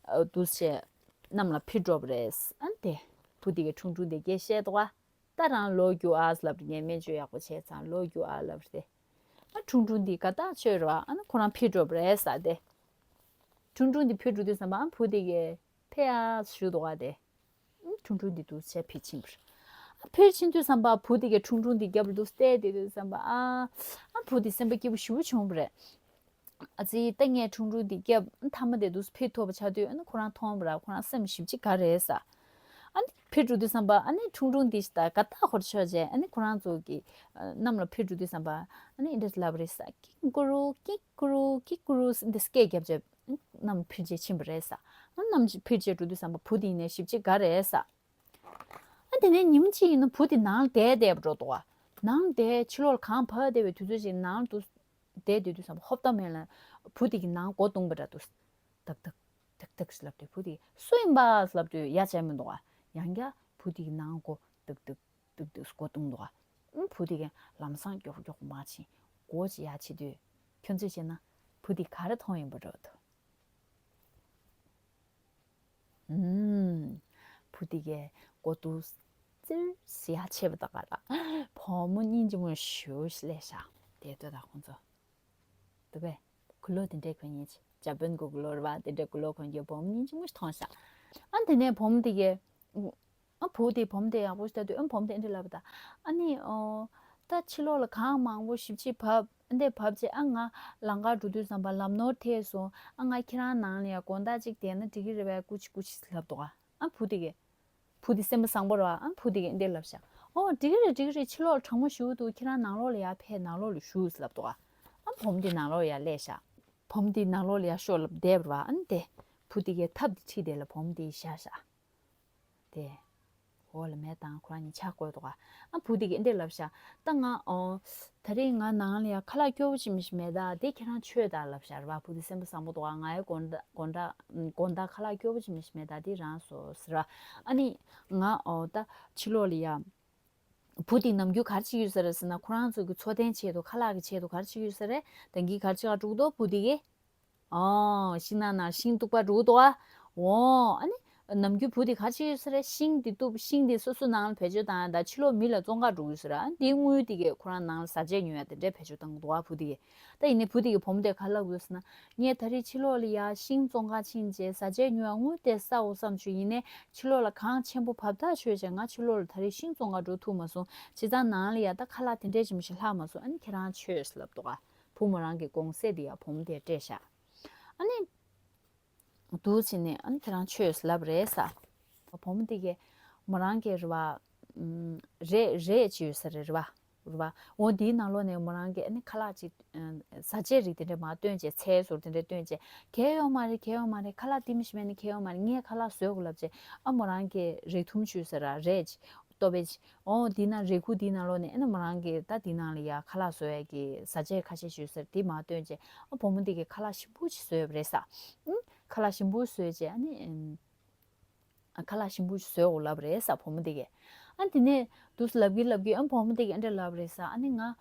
འདུག་བྱས་གནམ་ལ་འཕུར་འགྲོ་བ་རེད། ཨ་ནི་དེ། བུ་དེ་གའི་ཁྲུང་ཁྲུང་དེ་སྐད་བཤད་འདུག་ག་ད་རང་ལོག་རྒྱུགས་ཨ་ལབ་རེད། ངས་སྨན་བཅོས་ཡག་པོ་བྱས་ཙང་ལོག་རྒྱུགས་ཨ་ལབ་རེད། ཨ་ཁྲུང་ཁྲུང་འདི་དགའ་ཐག་ཆོད་རེད་བ། ཨ་ནི་ཁོ་རང་འཕུར་འགྲོ་བ་རེད་ས་དེ། ཁྲུང་ཁྲུང་འདི་འཕུར་འགྲོ་དུས་ཙམ་པ་ཨ་བུ་དེ་གས་ཕེབས་ཨ་ཞུ་འདུག་ག་དེ། ཨ་ཁྲུང་ཁྲུང་འདི་འདུག་བྱས་འཕུར་ཕྱིན་པ་རེད། ཨ་འཕུར་ཕྱིན་དུས་ཙམ་པ་བུ་དེ་གས་ཁྲུང་ཁྲུང་འདི་རྒྱབ་ལ་འདུག་བལྟས་བསྡད་དུས་ཙམ་པ་ཨ། ཨ་བུ་དེ་སེམས་པ་སྐྱིད་པོ་ཞེ་པོ་བྱུང་བ་རེད། ཨ་ཙི་ད་ངས་ཁྲུང་ཁྲུང་འདི་རྒྱབ་མཐའ་མ་དེ་འདུག་ཕུད་ཐུབ་པ་ཆགས་དུས་ཨ་ནི་ཁོ་རང་མཐོང་བ་ར་ཁོ་རང་སེམས་ཞིབ་ཅིག་དགའ་རེད་ས། ཨ་ནི་ཕུད་འགྲོ་དུས་ཙམ་པ་ཨ་ནི་ཁྲུང་ཁྲུང་འདི་ཞིག་ད་དགའ་ཐག་ཧོར་ཆོད་རྗེས་ཨ་ནི་ཁོ་རང་ཚོ་གི་གནམ་ལ་ཕུད་འགྲོ་དུས་ཙམ་པ་ཨ་ནི་འདི་འདྲ་ལབ་རེད་ས། ཀི་ཀུ་རུ་ཀི་ཀུ་རུ་ཀི་ཀུ་རུ་འདི་སྐད་རྒྱབ་རྗེས་གནམ་ཕུད་རྗེས་ཕྱིན་པ་རེད་ས། ཨ་གནམ་ཕུད་རྗེས་འགྲོ་དུས་ཙམ་པ་བུ་དེ་ཡིན་ནའི་ཞིབ་ཅིག་དགའ་རེད་ས། ཨ་དེ་ནས་ཉིན་གཅིག་ཡིན་ན་བུ་དེ་ནང་ལ་བསྡད་བསྡད་པ་འགྲོ་འདུག་ག་ནང་ལ་བསྡད་ཕྱི་ལོགས་ལ་གངས་བབས་བསྡད་པའི་དུས་ཚོད་ཅིག་ནང་དུ་བསྡད་བསྡད་དུས་ཙམ་པ་ཧོབ་ཏ་མེད་ལ་བུ་དེ་གི་ནང་སྒོ་བརྡུངས་པ་འདྲ་འདུག་ཏག་ཏག་ཏག་ཏག་ཞེས་ལབ་དུས་བུ་དེ་སུ་ཡིན་པ་ལབ་དུས་ཡ་བྱས་མི་འདུག་ག་ཡང་བསྐྱར་བུ་དེ་གི་ནང་སྒོ་ཏག་ཏག་ཏག་ཏག་སྒོ་བརྡུངས་འདུག་ག་ཨུམ་བུ་དེ་གི་ལམ་སང་མགྱོགས་མགྱོགས་མར་ཕྱིན་སྒོ་ཅིག་ཡར་ཕྱེ་དུས་ཁྱོད་ཚོས་བྱས་ན་བུ་དེ་ག་རེ་མཐོང་ཡིན་པ་འདྲ་འདུག་ཨུམ། བུ་དེ་གས་མགོ་ཏུ་ཙིར་ཟེར་ཡ་ཆེ་བ་དང་ག་ལ་བུ་མོ་སྙིང་རྗེ་མོ་ཞེ་པོ་ཞིག་སླེབས་ཤག་དེ་ལྟོས་དང་ཁོང་ཚོ། འདུག་པས། གུ་ལོ་དེ་འདྲས་གོན་ཡིན་ཇ་པན་གྱི་གུ་ལོ་རེད་པ། དེ་འདྲས་གུ་ལོ་གོན་གྱི་བུ་མོ་སྙིང་རྗེ་མོ་ཞིག་མཐོང་ཤག་ཨ་དེ་ནས་བུ་མོ་དེ་གས། ཨ་བུ་དེ་བུ་མོ་དེ་ཡག་པོ་ཞིག་ལྟ་དུས་ཨ་བུ་མོ་དེ་ཨ་འདྲས་ལབ་པ་དང་། ཨ་ནི་ཨོ། ད་ཕྱི་ལོགས་ལ་གངས་མང་པོ་ཞེ་པོ་ཅིག་བབས། ཨ་འདྲས་བབས་རྗེས་ཨ་ང་ལམ་ཁར་འགྲོ་དུས་ཙམ་པ་ལམ་ནོར་ཐེབས་སོང་། ཨ་ང་ཁྱེད་རང་ནང་ལ་ཡ་དགོང་དག་ཅིག་བསྡད་ན་འགྲིག་གི་རེད་པས། སྐུ་མཁྱེན་སྐུ་མཁྱེན་ལབ་འདུག་ག་ཨ་བུ་དེ་གས། བུ་དེ་སེམས་པ་བཟང་པོ་རེད་པ། ཨ་བུ་དེ་གས་ཨ་འདྲས་ལབ་ཤག་ཨོ་འགྲིག་གི་རེད་འགྲིག་གི་རེད། ཕྱི་ལོགས་ལ་གྲང་མོ་ཞེ་པོ་འདུག་ཁྱེད་རང་ནང་ལོགས་ལ་ཡར་ཕེབས་ནང་ལོགས་ལ་བཞུགས་ལབ་འདུག་ག་ཨ་བུ་མོ་དེ་ནང་ལོགས་ལ་ཡར་སླེབས་ཤག་བུ་མོ་དེ་ནང་ལོགས་ལ་ཡར་ཤོག་ལབ་བསྡད་པ་རེད་པ། ཨ་ནི་དེ། བུ་དེ་གས་ཐབ་དེ་ཁྲིད་དེ་ལ་བུ་མོ་དེ་བཞག་ཤག་དེ། འོག་ལ་མེ་བཏང་ཁོ་རང་གཉིས་ཆ་བགོས་འདུག་ག་ཨ་བུ་དེ་གས་ཨ་འདྲས་ལབ་ཤག་ད་ང་ཨོ། ད་རེས་ང་ནང་ལ་ཡ་ཁ་ལག་སྐྱོ་པོ་ཅིག་མི་ཞིག་མེད་ད། དེ་ཁྱེད་རང་མཆོད་ད་ལབ་ཤག་རེད་པ། བུ་དེ་སེམས་པ་བཟང་པོ་འདུག་ག་ང་ཡ་དགོང་དག་དགོང་དག་དགོང་དག་ཁ་ལག་སྐྱོ་པོ་ཅིག་མི་ཞིག་མེད་ད། དེ་རང་བཟོ་ཟེར་བ། ཨ་ནི། ང་ཨོ་ད་ཕྱི་ལོགས་ལ་ཡ། བུ་དེ་ནམ་རྒྱུན་ག་རེ་བྱེད་ཀྱི་ཡོད་ས་རེད་ཟེར་ན་ཁོ་རང་ཚོ་གི་འཚོ་རྟེན་ཆེད་དུ་ཁ་ལག་གི་ཆེད་དུ་ག་རེ་བྱེད་ཀྱི་ཡོད་ས་རེད། ད་གིན་ག་རེ་བྱེད་ག་འགྲོ་གི་འདུག་བུ་དེ་གས། ཨོ། ཤིང་ནགས་ནང་ཤིང་གཏུབ་པ་འགྲོ་གི་འདུག་ག་ཨོ། ཨ་ནི། ནམ་རྒྱུན་བུ་དེ་ག་རེ་བྱེད་ཀྱི་ཡོད་ས་རེད། ཤིང་དེ་གཏུབ་ཤིང་དེ་སོ་སོ་ནང་ལ་བེད་སྤྱོད་བཏང་ཡ་ད་ཕྱི་ལོགས་མི་ལ་བཙོང་ག་འགྲོ་གི་ཡོད་ས་རེད། ཨ་ནི་དེའི་དངུལ་དེ་གས་ཁོ་རང་ནང་ལ་བཟའ་ཆས་ཉོ་ཡ་དེ་འདྲས་བེད་སྤྱོད་བཏང་གི་འདུག་ག་བུ་དེ་གས། ད་ཡིན་ནའི་བུ་དེ་གས་བུ་མོ་དེ་ག་ལབ་དགོས་ཟེར་ན། ངས་ད་རེས་ཕྱི་ལོགས་ལ་ཡ་ཤིང་བཙོང་ག་ཕྱིན་བྱས་བཟའ་ཆས་ཉོ་ཡ་དངུལ་དེ་བསགས་འོ་བསམ་བྱུང་། ཡིན་ནའི་ཕྱི་ལོགས་ལ་གངས་ཆེན་པོ་བབས་ཐག་ཆོད་བྱས་ང་ཕྱི་ལོགས་ལ་ད་རེས་ཤིང་བཙོང་ག་འགྲོ་ཐུབ་མ་སོང་། བྱས་ཙང་ནང་ལ་ཡ་ད་ཁ་ལག་དེ་འདྲས་ཅིག་མ་ཞིག་ལྷག་མ་སོང་། ཨ་ནི་ཁྱེད་རང་མཆོད་ལབ་འདུག་ག་བུ་མོ་རང་གི་དགོང་ཟས་དེ་ཡ་བུ་མོ་དེ་སྤྲད་ཤག་ཨ་ནི། འདུག་བྱས་ནས་ཨ་ནི་ཁྱེད་རང་མཆོད་ལབ་རེད་ས། བུ་མོ་དེ་གས་མོ་རང་གི་རེད་པ། རས་རས་ཅིག་ཡོད་ས་རེད་རེད་པ། རེད་པ། འོ་དེའི་ནང་ལོགས་ནས་མོ་རང་གི་ཨ་ནི་ཁ་ལག་ཅིག་བཟའ་ཆས་རིགས་དེ་འདྲ་མར་བཏོན་བྱས་ཚལ་ཟོར་དེ་འདྲ་བཏོན་བྱས། གལ་ཡོད་མ་རེད་གལ་ཡོད་མ་རེད། ཁ་ལག་དེ་མི་ཤེས་མེད་ནི་གལ་ཡོད་མ་རེད། ངས་ཁ་ལག་བཟོས་དགོས་ལབ་བྱས་ཨ་མོ་རང་གི་རས་ཐུམ་ཅིག་ཡོད་ས་ར་རས་ཅིག་ལྟོ་བས་ཅིག་ཨོ་དེའི་ནང་རས་ཁུག་དེའི་ནང་ལོགས་ནས་ཨ་ནི་མོ་རང་གི་ད་དེའི་ནང་ལ་ཡ་ཁ་ལག་བཟོ་ཡ་གི་བཟའ་ཆས་ཁ་ཤས་ཅིག་ཡོད་ས་ར་དེ་མར་བཏོན་བྱས་ཨ་བུ་མོ་དེ་གས་ཁ་ལག་ཞིམ་པོ་ཅིག་བཟོས་པ་རེད་ས། ཨུམ། ཁ་ལག་ཞིམ་པོ་བཟོས་བྱས་ཨ་ནི། ཁ་ལག་ཞིམ་པོ་བཟོས་འོ་ལབ་རེད་ས་བུ་མོ་དེ་གས། ཨ་དེ་ནས་འདུག་ལབ་གི་ལབ་གི་ཨ་བུ་མོ་དེ་གས་ཨ་འདྲ་ལབ་རེད་ས། ཨ་ནི་ང་ཨ་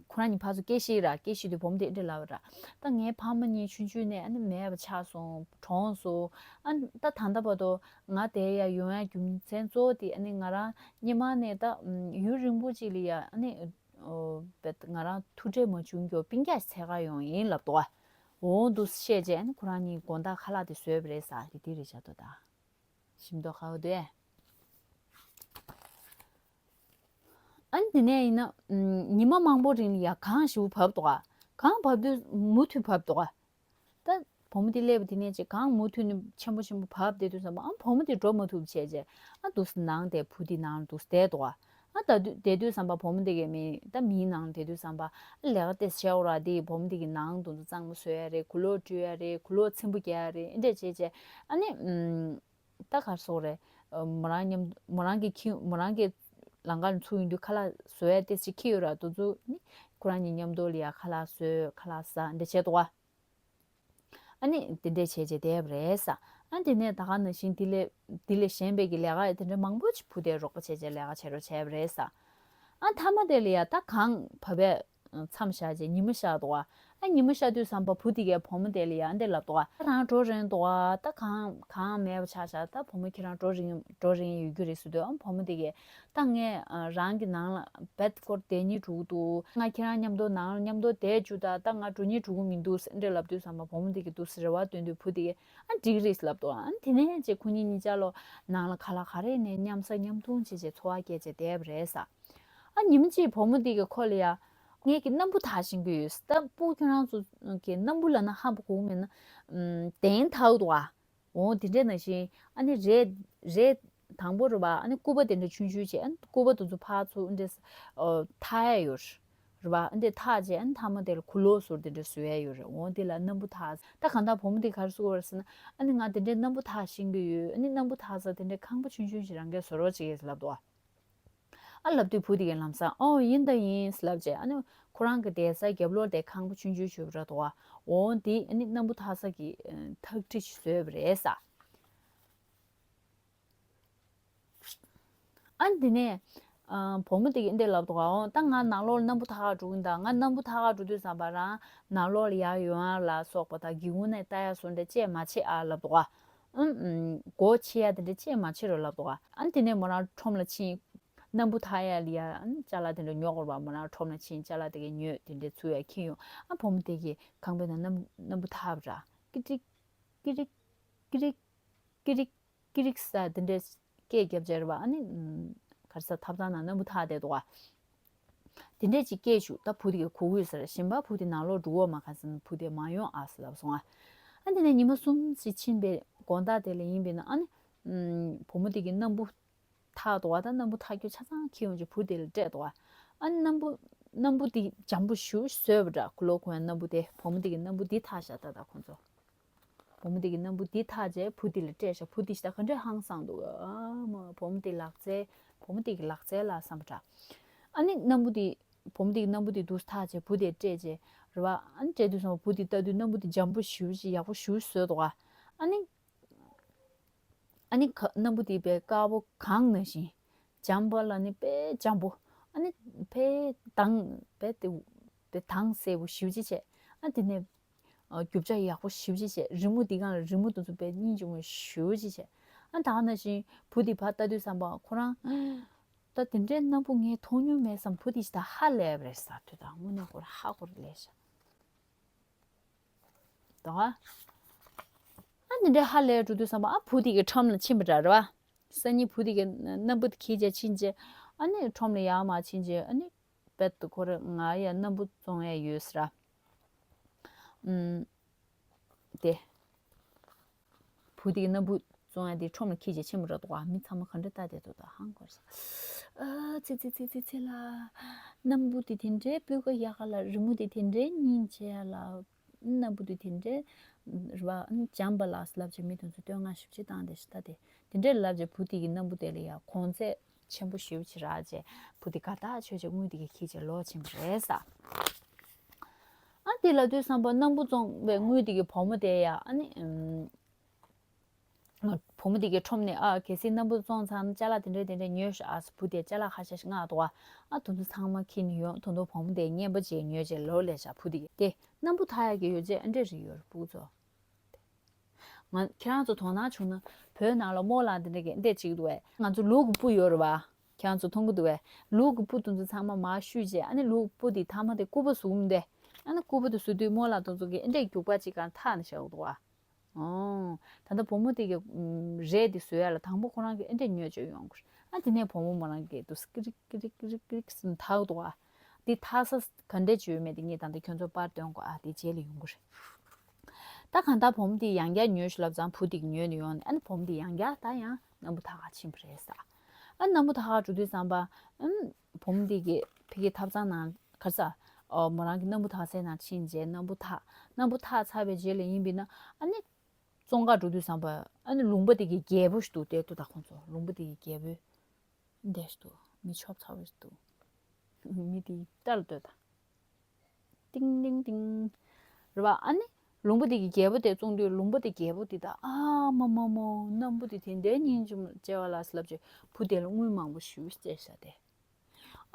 ཁོ་རང་གཉིས་ཕར་ཚུར་སྐད་བཤད་ར། སྐད་བཤད་དུས་བུ་མོ་དེ་ཨ་འདྲ་ལབ་ར། ད་ངའི་ཕ་མ་གཉིས་ཆུང་ཆུང་ནས་ཨ་ནི་མེད་པ་ཆགས་སོང་། གྲོངས་སོང་། ཨ་ད་ད་ལྟ་བར་དུ་ང་དེ་ཡ་ཡོང་ཡ་རྒྱུ་མཚན་གཙོ་བོ་དེ་ཨ་ནི་ང་རང་སྔོན་མ་ནས་ད་ཡུན་རིང་པོ་ཅིག་ལ་ཡ་ཨ་ནི་ཨོ་བེད་ང་རང་ཐུག་འཕྲད་མ་བྱུང་རྒྱུ་སྤུན་ཀྱག་འཚོལ་ག་ཡོང་ཡིན་ལབ་འདུག་ག་འོ་འདུག་བཤད་རྗེས་ཨ་ནི་ཁོ་རང་གཉིས་དགོང་དག་ཁ་ལག་དེ་བཟོས་པ་རེད་ས། དེ་དེ་རེད་བྱ་དོ་ད། ཞིམ་མདོག་ཁ་བོ་དེ། ཨ་ནི་དེ་ནས་ཡིན་ན་ཉི་མ་མང་པོ་རིང་ལ་ཡ་གངས་ཞེ་པོ་བབས་འདུག་ག་གངས་བབས་དུས་མུ་མཐུད་བབས་འདུག་ག་ད་བུ་མོ་དེ་སླེབས་པ་དེ་ནས་ཅིག་གངས་མུ་མཐུད་ནས་ཆེན་པོ་ཆེན་པོ་བབས་བསྡད་དུས་ཙམ་པ་ཨ་བུ་མོ་དེ་འགྲོ་མ་ཐུབ་བྱས་རྗེས་ཨ་འདུག་སེ་ནང་དེ་བུ་དེ་ནང་ལ་འདུག་སེ་བསྡད་འདུག་ག་ཨ་ད་དུས་བསྡད་དུས་ཙམ་པ་བུ་མོ་དེ་གའི་མི་ད་མིའི་ནང་ལ་བསྡད་དུས་ཙམ་པ་ཨ་ལས་ཀ་དེ་བྱས་འོ་ར། དེ་བུ་མོ་དེ་གི་ནང་དུ་འདུག་གཙང་མ་བཟོ་ཡ་རེད། གོས་ལོག་བཀྲུ་ཡ་རེད། གོས་ལོག་ཚིམ་པོ་རྒྱག་ཡ་རེད། ཨེ་འདྲས་བྱས་རྗེས་ཨ་ནི་ཨམ། ད་གར་སོགས་རེད། མོ་རང་མཉམ་མོ་རང་གི་ཁྱི་མོ་རང་གི་ལང་ཀ་ལ་ཚུར་ཡོང་དུས་ཁ་ལག་བཟོ་ཡ་ཏོག་ཙམ་ཁྱེར་ཡོད་ར། དེ་ཚོ་ནི་ཁོ་རང་གཉིས་མཉམ་དུ་ལ་ཡ་ཁ་ལག་བཟོས། ཁ་ལག་ཟ་འདྲ་བྱས་འདུག་ག་ཨ་ནི་དེ་འདྲས་བྱས་རྗེས་བསྡད་པ་རེད་ས། ཨ་དེ་ནས་ད་ག་ནང་བཞིན་དེ་ལས་དེ་ལས་གཞན་པའི་གི་ལས་ཀ་དེ་འདྲ་མང་པོ་ཅིག་བུ་དེ་རོགས་པ་བྱས་རྗེས་ལས་ཀ་བྱེད་རོགས་བྱས་པ་རེད་ས། ཨ་མཐའ་མ་དེ་ལ་ཡ་ད་གངས་བབས་པའི་མཚམས་བཞག་རྗེས་ཉི་མ་ཤར་འདུག་ག་ཨ་ཉི་མ་ཤར་དུས་ཙམ་པ་བུ་དེ་གའི་བུ་མོ་དེ་ལ་ཡ་འདི་ལབ་འདུག་ག་ད་རང་འགྲོ་རན་འདུག་ག་ད་གངས་གངས་མེད་པ་ཆགས་ཤག་ད་བུ་མོ་ཁྱེད་རང་འགྲོ་རན་འགྲོ་རན་ཡོད་རྒྱུ་རེད་ཟེར་དུས་ཨ་བུ་མོ་དེ་གས་ད་ངས་རང་གི་ནང་ལ་བེད་སྐོར་བསྡད་སྙིང་འདོད་འདུག་ང་ཁྱེད་རང་མཉམ་དུ་ནང་ལ་མཉམ་དུ་བསྡད་རྒྱུ་ད་ད་ང་འགྲོ་སྙིང་འདོད་ཀྱི་མི་འདུག་ཟེར་འདྲ་ལབ་དུས་ཙམ་པ་བུ་མོ་དེ་གས་འདུག་སེ་རེ་བ་བཏོན་དུས་བུ་དེ་གས་ཨ་འགྲིག་རེད་ལབ་འདུག་ཨ་དེ་ནས་ཅིག་ཁོ་གཉིས་གཉིས་ཆ་ལོ་ནང་ལ་ཁ་ལག་ག་རེ་ནས་མཉམ་ཟ་མཉམ་འཐུང་བྱས་བྱས་འཚོ་བ་སྐྱེལ་བྱས་བསྡད་པ་རེད་ས། ཨ་ཉིན་གཅིག་བུ་མོ་འདི་གི་ཁོ་ལ་ཡ། ངས་ཀྱི་སྣམ་བུ་འཐག་ཤེས་ཀྱི་ཡོད། ད་སྤུ་གུ་ཁྱོད་རང་ཚོ་གི་སྣམ་བུ་ལབ་ན་ཧ་གོ་གི་མེད་ན། ཨམ། གདན་འཐག་འདུག་ག་འོ་དེ་འདྲས་ནང་བཞིན་ཨ་ནི་རས་རས་དང་པོ་རེད་པ། ཨ་ནི་སྐུད་པ་དེ་འདྲ་ཆུང་ཆུང་བྱས། ཨ་ནི་སྐུད་པ་དེ་ཚོ་ཕར་ཚུར་འདྲས་འཐག་ཡ་ཡོད་རེད་པ། ཨ་འདྲས་འཐག་བྱས་ཨ་ནི་མཐའ་མ་དེ་ལ་གོས་ལོག་ཟུར་དེ་འདྲས་བཟོ་ཡ་ཡོད་རེད། འོ་དེ་ལ་སྣམ་བུ་འཐག་ད་གང་ལྟར་བུ་མོ་དེ་ག་རེ་ཟེར་གྱི་ཡོད་རེད་ཟེར་ན། ཨ་ནི་ང་དེ་འདྲས་སྣམ་བུ་འཐག་ཤེས་ཀྱི་ཡོད། ཨ་ནི་སྣམ་བུ་འཐག་ས་དེ་འདྲས་ཁང་པ་ཆུང་ཆུང་ཞིག་རང་གིས་བཟོ་རོགས་བྱེད་ཀྱི་ལབ་འདུག་ག་ཨ་ལབ་དུས་བུ་དེ་གས་ལམ་སང་ཨོ་ཡིན་ད་ཡིན་ལབ་བྱས། ཨ་ནི་ཁོ་རང་གི་བསྡད་ས་རྒྱབ་ལོགས་དེ་ཁང་པ་ཆུང་ཆུང་ཞིག་རེད་འདུག་ག་འོ་དེ་ཨ་ནི་སྣམ་བུ་འཐག་ས་གི་ཐག་ཁྲི་ཞིག་བཟོས་པ་རེད་ས། ཨ་ནི་དེ་ནས་ཨ་བུ་མོ་དེ་གས་འདི་ལབ་འདུག་ག་འོ་ད་ང་ནང་ལོགས་ལ་སྣམ་བུ་འཐག་ག་འགྲོ་གི་ཡིན་ད། ང་སྣམ་བུ་འཐག་ག་འགྲོ་དུས་ཙམ་པ་རང་ནང་ལོགས་ལ་ཡར་ཡོང་ཡ་ལ་སོགས་པ་དང་སྒེའུ་ཁུང་ནས་ལྟ་ཡ་སོགས་འདྲ་ཅིག་མ་བྱེད་ཨ་ལབ་འདུག་ག་ཨུམ་ཨུམ། སྒོ་ཕྱེ་ཡ་དེ་འདྲ་ཅིག་མ་བྱེད་རོགས་ལབ་འདུག་ག་ཨ་ནི་དེ་ནས་མོ་རང་ཁྲོམ་ལ་ཕྱིན། སྣམ་བུ་འཐག་ཡ་ལ་ཡ་ཨ་ནི་ཅ་ལག་དེ་འདྲ་ཉོ་དགོས་རེད་པ། མོ་རང་ཁྲོམ་ལ་ཕྱིན་ཅ་ལག་དེ་གས་ཉོས་དེ་འདྲ་ཚུར་ཡར་འཁྱེར་ཡོང་། ཨ་བུ་མོ་དེ་གས་ཁང་པའི་ནང་སྣམ་སྣམ་བུ་འཐག་པ་ར། ཀི་ཀྲིག་ཀི་ཀྲིག་ཀི་རིག་ཀི་རིག་ཀི་རིག་ཟེར་དེ་འདྲས་སྐད་རྒྱབ་བྱས་རེད་པ། ཨ་ནི་ག་རེ་ཟེར་ཐབ་ཚང་ནང་སྣམ་བུ་འཐག་བསྡད་འདུག་ག་དེ་འདྲས་ཅིག་སྐད་ཞུ། ད་བུ་དེ་གས་གོ་གི་ཡོད་ས་རེད། གཞན་པ་བུ་དེ་ནང་ལོགས་འགྲོ་གི་ཡོད་མ་རེད་ཟེར་ནས་བུ་དེ་མ་ཡོང་ཨ་ཟེར་ལབ་སོང་ཨ། ཨ་དེ་ནས་ཉི་མ་གསུམ་ཞིག་ཕྱིན་པའི་དགོང་དག་དེ་ལ་ཡིན་པས་ན་ཨ་ནི་ཨམ། བུ་མོ་དེ་གས་སྣམ་བུ་འཐག་འདུག་ག་ད་སྣམ་བུ་འཐག་རྒྱུ་ཆ་ཚང་འཁྱེར་ཡོང་བྱས་བུ་དེ་ལ་སྤྲད་འདུག་ག་ཨ་ནི་སྣམ་བུ་སྣམ་བུ་དེ་འཇམ་པོ་ཞེ་པོ་བཟོས་པ་འདྲ། གོས་ལོག་གོན་ཡ་སྣམ་བུ་དེ། བུ་མོ་དེ་གས་སྣམ་བུ་འདི་འཐག་ཤག་ད་ད་ཁོང་ཚོ། བུ་མོ་དེ་གས་སྣམ་བུ་འདི་འཐག་བྱས་བུ་དེ་ལ་སྤྲད་ཤག་བུ་དེ་ཞིག་ད་ག་འདྲས་ཧང་སངས་འདུག་ཨ་མ་བུ་མོ་དེ་ལག་རྩལ། བུ་མོ་དེ་གི་ལག་རྩལ་ལ་བསམ་པ་འདྲ། ཨ་ནི་སྣམ་བུ་དེ། བུ་མོ་དེ་གས་སྣམ་བུ་དེ་འདུག་སེ་འཐག་བྱས་བུ་དེ་ལ་སྤྲད་བྱས་རེད་པ། ཨ་ནི་སྤྲད་དུས་ཙམ་པ་བུ་དེ་ལྟ་དུས་སྣམ་བུ་དེ་འཇམ་པོ་ཞེ་པོ་ཅིག་ཡག་པོ་ཞེ་པོ་བཟོས་འདུག་ག་ཨ་ནི། ཨ་ནི་ག་སྣམ་བུ་དེ་དཔེ་དཀར་པོ་གངས་ནང་བཞིན། འཇམ་པ་ལ་ནི་དཔེ་འཇམ་པོ། ཨ་ནི་དཔེ་དྭངས་དཔེ་དེ་དེ་དྭངས་གསལ་པོ་ཞེ་པོ་ཅིག་བྱས། ཨ་དེ་ནས་ཨ་རྒྱུ་ཆ་ཡག་པོ་ཞེ་པོ་ཅིག་བྱས། རི་མོ་དེ་སྒང་ལ་རི་མོ་དེ་ཚོ་དཔེ་སྙིང་རྗེ་མོ་ཞེ་པོ་ཅིག་བྱས། ཨ་ད་ག་ནང་བཞིན་བུ་དེ་ཕར་ལྟ་དུས་ཙམ་པ་ཁོ་རང་། ད་དེ་འདྲའི་སྣམ་བུ་ངས་མཐོང་མྱོང་མེད་བསམ། བུ་དེ་ཞིག་ད་ཧ་ལས་པ་རེད་ཟེར་དུས་ད་དངོས་གནས་ཁོ་རང་ཧ་གོ་རེ་ལས་ཤག་ད་ཨ་ནི་འདྲ་ཧ་ལས་འགྲོ་དུས་ཙམ་པ་ཨ་བུ་དེ་གི་ཁྲོམ་ལ་ཕྱིན་པ་འདྲ་རེད་པ། སང་ཉིན་བུ་དེ་གི་སྣམ་བུ་དེ་འཁྱེར་བྱས་ཕྱིན་རྗེས་ཨ་ནི་ཁྲོམ་ལ་ཡར་མར་ཕྱིན་རྗེས་ཨ་ནི་རྦད་དེ་ཁོ་རང་ང་ཡ་སྣམ་བུ་བཙོང་ཡ་ཡོད་ཟེར། ཨུམ། དེ། བུ་དེ་གི་སྣམ་བུ་བཙོང་ཡ་དེ་ཁྲོམ་ལ་འཁྱེར་བྱས་ཕྱིན་པ་འདྲ་འདུག་ག་མི་ཚང་མ་ག་འདྲ་ལྟ་བསྡད་འདུག་ད་ཧང་གོ་རེད་ཟེར། ཨ་ཙི་ཙི་ཙི་ཙི་ཙི་ལ། སྣམ་བུ་དེ་དེ་འདྲའི་སྤུས་ཀ་ཡག་ག་ལ། རི་མོ་དེ་དེ་འདྲའི་སྙིང་རྗེ་ཡ་ལ། སྣམ་བུ་དེ་དེ་འདྲའི་རེད་པ། འཇམ་པ་ལ་ལབ་བྱས་མི་དེ་ཚོ་བསྟོད་བསྔགས་ཞེ་པོ་ཅིག་བཏང་བསྡད་ཤག་ད་དེ་དེ་འདྲའི་ལབ་བྱས་བུ་དེ་གི་སྣམ་བུ་དེ་ལ་ཡ་གོང་ཚད་ཆེན་པོ་ཞེ་པོ་ཅིག་རག་བྱས་བུ་དེ་དགའ་ཐག་ཆོད་བྱས་དངུལ་དེ་ག་འཁྱེར་བྱས་ལོག་ཕྱིན་པ་རེད་ཟེར། ཨ་དེ་ལབ་དུས་ཙམ་པ་སྣམ་བུ་བཙོང་བའི་དངུལ་དེ་གི་བུ་མོ་དེ་ཡ་ཨ་ནི་ཨམ། བུ་མོ་དེ་གའི་ཁྲོམ་ནས་ཨ་གལ་སྲིད་སྣམ་བུ་བཙོང་ཚར་ན་ཅ་ལག་དེ་འདྲ་དེ་འདྲ་ཉོས་ཤོག་ཨ་ཟེར། བུ་དེ་ཅ་ལག་ཁ་ཤས་ཤིག་མངགས་འདུག་ག་ཨ་དེ་ཚོ་ཚང་མ་ཁྱེར་ནས་ཡོང་། དེ་ཚོ་བུ་མོ་དེ་རྔན་པ་བརྗེས་ཉོས་བྱས་ལོག་སླེབས་ཤག་བུ་དེ་གིས། དེ་སྣམ་བུ་འཐག་ཡག་གི་ཡོ་བྱད་ཨ་འདྲས་རིགས་ཡོད་རེད་སྤུ་གུ་ཚོ། ང་ཁྱེད་རང་ཚོ་དོ་སྣང་བྱུང་ན་བོད་ནང་ལ་རྨོ་ལགས་འདི་འདྲ་གི་འདྲས་ཅིག་འདུག་གས། ང་ཚོ་ལུག་གི་སྤུ་ཡོད་རེད་པ། ཁྱེད་རང་ཚོ་མཐོང་གི་འདུག་གས། ལུག་གི་སྤུ་དེ་ཚོ་ཚང་མ་མར་བཤུས་བྱས། ཨ་ནི་ལུག་སྤུ་དེ་མཐའ་མ་དེ་སྐུད་པ་བཟོ་གི་མི་འདུག་གས། ཨ་ནི་སྐུད་པ་དེ་བཟོ་དུས་རྨོ་ལགས་དེ་ཚོ་གིས་འདྲས་རྒྱུག་པ་ཅིག་གང་འཐག་ནས་བཞག་འདུག་ག་ཨོ། ད་ལྟ་བུ་མོ་དེ་གི་ཨམ་རས་དེ་བཟོ་ཡ་ལ་དང་པོ་ཁོ་རང་གིས་ཨེ་འདྲས་ཉོས་བྱས་ཡོང་གི་རེད། ཨ་དེ་ནས་བུ་མོ་མོ་རང་གིས་དུ་ཀི་རིག་ཀི་རིག་ཀི་རིག་ཀི་རིག་ཟེར་ནས་འཐག་འདུག་ག་དེ་འཐག་ས་ག་འདྲས་ཅིག་ཡོད་མེད་དེ་ངས་ད་ལྟ་ཁྱོད་ཚོར་པར་སྟོན་དགོས། ཨ་དེ་རྗེས་ལ་ཡོང་གི་རེད། ད་གང་ལྟར་བུ་མོ་དེ་ཡང་བསྐྱར་ཉོས་ཤོག་ལབ་ཙང་བུ་དེ་གིས་ཉོས་ནས་ཡོང་ནས། ཨ་ནི་བུ་མོ་དེ་ཡང་བསྐྱར་ད་ཡང་སྣམ་བུ་འཐག་ག་ཕྱིན་པ་རེད་ཟེར། ཨ་སྣམ་བུ་འཐག་ག་འགྲོ་དུས་ཙམ་པ་ཨམ་བུ་མོ་དེ་གིས་ཕ་གིའི་ཐབ་ཚང་ནང་ག་རེ་ཟ། ཨོ་མོ་རང་གི་སྣམ་བུ་འཐག་སའི་ནང་ཕྱིན་བྱས་སྣམ་བུ་འཐག་སྣམ་བུ་འཐག་ཚར་བའི་རྗེས་ལ་ཡིན་པས་ན། ཨ་ནི་བཙོང་ག་འགྲོ་དུས་ཙམ་པ་ཨ་ནི་ལུང་པ་དེ་གི་རྒྱལ་པོ་ཞིག་འདུག་བསྡད་འདུག་ད་ཁོང་ཚོ་ལུང་པ་དེ་གི་རྒྱལ་པོ་འདྲས་ཞིག་འདུག་མི་ཆོབ་ཚ་བོ་ཞིག་འདུག་མི་དེ་ལྟ་ལ་ལྟོས་ད། ཏིང་ཏིང་ཏིང་། རེད་པ། ཨ་ནི་ལུང་པ་དེ་གི་རྒྱལ་པོ་དེ་བཙོང་དུས་ལུང་པ་དེ་རྒྱལ་པོ་དེ་ད་ཨ་མ་མ་མོ་སྣམ་བུ་དེ་དེ་འདྲའི་སྙིང་རྗེ་མོ་བྱས་པ་ལ་ཟེར་ལབ་བྱས་བུ་དེ་ལ་དངུལ་མང་པོ་ཞེ་པོ་སྤྲད་ཤག་དེ།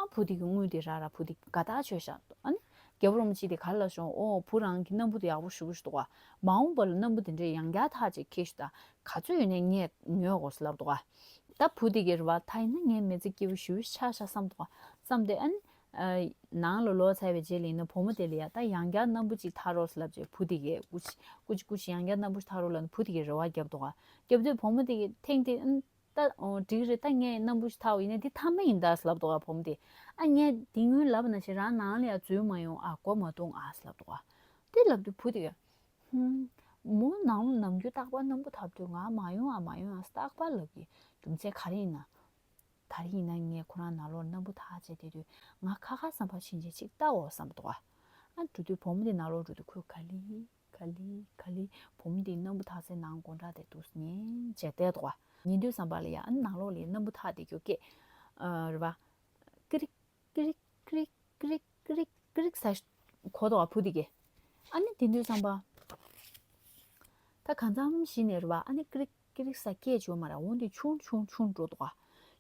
ཨ་བུ་དེ་གི་དངུལ་དེ་རག་རག་བུ་དེ་དགའ་ཐག་ཆོད་ཤག་ཨ་ནི་རྒྱལ་པོ་རིན་པོ་ཆེ་དེ་ག་ལ་སོང་། ཨོ་བུ་རང་གི་སྣམ་བུ་དེ་ཡག་པོ་ཞེ་པོ་ཞིག་འདུག་ག་མ་འོངས་པ་ལ་སྣམ་བུ་དེ་འདྲའི་ཡང་བསྐྱར་འཐག་བྱས་ཁྱེར་ཤོག་ད་ག་ཚོད་ཡོད་ནའི་ངས་ཉོ་དགོས་ཟེར་ལབ་འདུག་ག་ད་བུ་དེ་གིས་རེད་པ། ད་ཡིན་ན་ངའི་མི་ཚེ་སྐྱིད་པོ་ཞེ་པོ་ཆགས་ཤག་བསམ་འདུག་ག་བསམ་སྟེ་ཨ་ནི། ཨ་ནང་ལ་ལོག་ཚར་བའི་རྗེས་ལ་ཡིན་ན་བུ་མོ་དེ་ལ་ཡ་ད་ཡང་བསྐྱར་སྣམ་བུ་གཅིག་འཐག་རོགས་ཟེར་ལབ་བྱས་བུ་དེ་གིས་སྐུ་མཁྱེན་སྐུ་མཁྱེན་སྐུ་མཁྱེན་ཡང་བསྐྱར་སྣམ་བུ་ཞིག་འཐག་རོགས་ལབ་ནས་བུ་དེ་གིས་རེ་བ་བརྒྱབ་འདུག་ག་བརྒྱབ་དུས་བུ་མོ་དེ་གིས་ཐེངས་དེ་ཨ་ནི་ད་ཨོ་འགྲིག་རེད། ད་ངས་སྣམ་བུ་ཞིག་འཐག་པ་ཡིན་ན་འདི་མཐའ་མ་ཡིན་ད་ཟེར་ལབ་འདུག་ག་བུ་མོ་དེ། ཨ་ངས་དེ་སྔོན་ལབ་པ་ནང་བཞིན་རང་ནང་ལ་ཡ་འཛུལ་མ་ཡོང་ཨ། མགོ་མ་གཏོང་ཨ་ཟེར་ལབ་འདུག་ག་དེ་ལབ་དུས་བུ་དེ་གིས། ཧུམ། མོ་ནམ་ནམ་རྒྱུན་རྟག་པར་སྣམ་བུ་འཐག་དུས་ང་མ་ཡོང་ཨ་མ་ཡོང་ཨ་རྟག་པར་ལབ་ཀྱི། རྒྱུ་མཚན་ག་རེ་ཡིན་ན། ད་རེས་ཡིན་ན་ངས་ཁོ་རང་ནང་ལོགས་སྣམ་བུ་འཐག་བྱས་བསྡད་དུས་ང་ཁ་ཁ་བསམ་པ་ཕྱིན་ཆད་ཅིག་ལྟ་འོ་བསམ་འདུག་ག་ཨ་འགྲོ་དུས་བུ་མོ་དེ་ནང་ལོགས་འགྲོ་དུས་ཁོས་ག་ལེ་ག་ལེ་ག་ལེ་བུ་མོ་དེ་སྣམ་བུ་འཐག་སའི་ནང་སྒོ་འགྲམ་དེ་འདུག་ཉན་བྱས་བསྡད་འདུག་ག་ཉན་དུས་ཙམ་པ་ལ་ཡ་ཨ་ནང་ལོགས་ལ་སྣམ་བུ་འཐག་བསྡད་རྒྱུ་སྐད་རེད་པ། ཀི་རིག་ཀི་རིག་ཀི་རིག་ཀི་རིག་ཟེར་གོ་འདུག་ག་བུ་དེ་གིས། ཨ་ནི་དེ་དུས་ཙམ་པ། ད་གང་འཚམ་ཞིག་ནས་རེད་པ། ཨ་ནི་ཀི་རིག་ཀི་རིག་ཟེར་སྐད་ཅིག་ཡོད་མ་རེད། འོ་དེ་ཆུང་ཆུང་ཆུང་འགྲོ་འདུག་ག་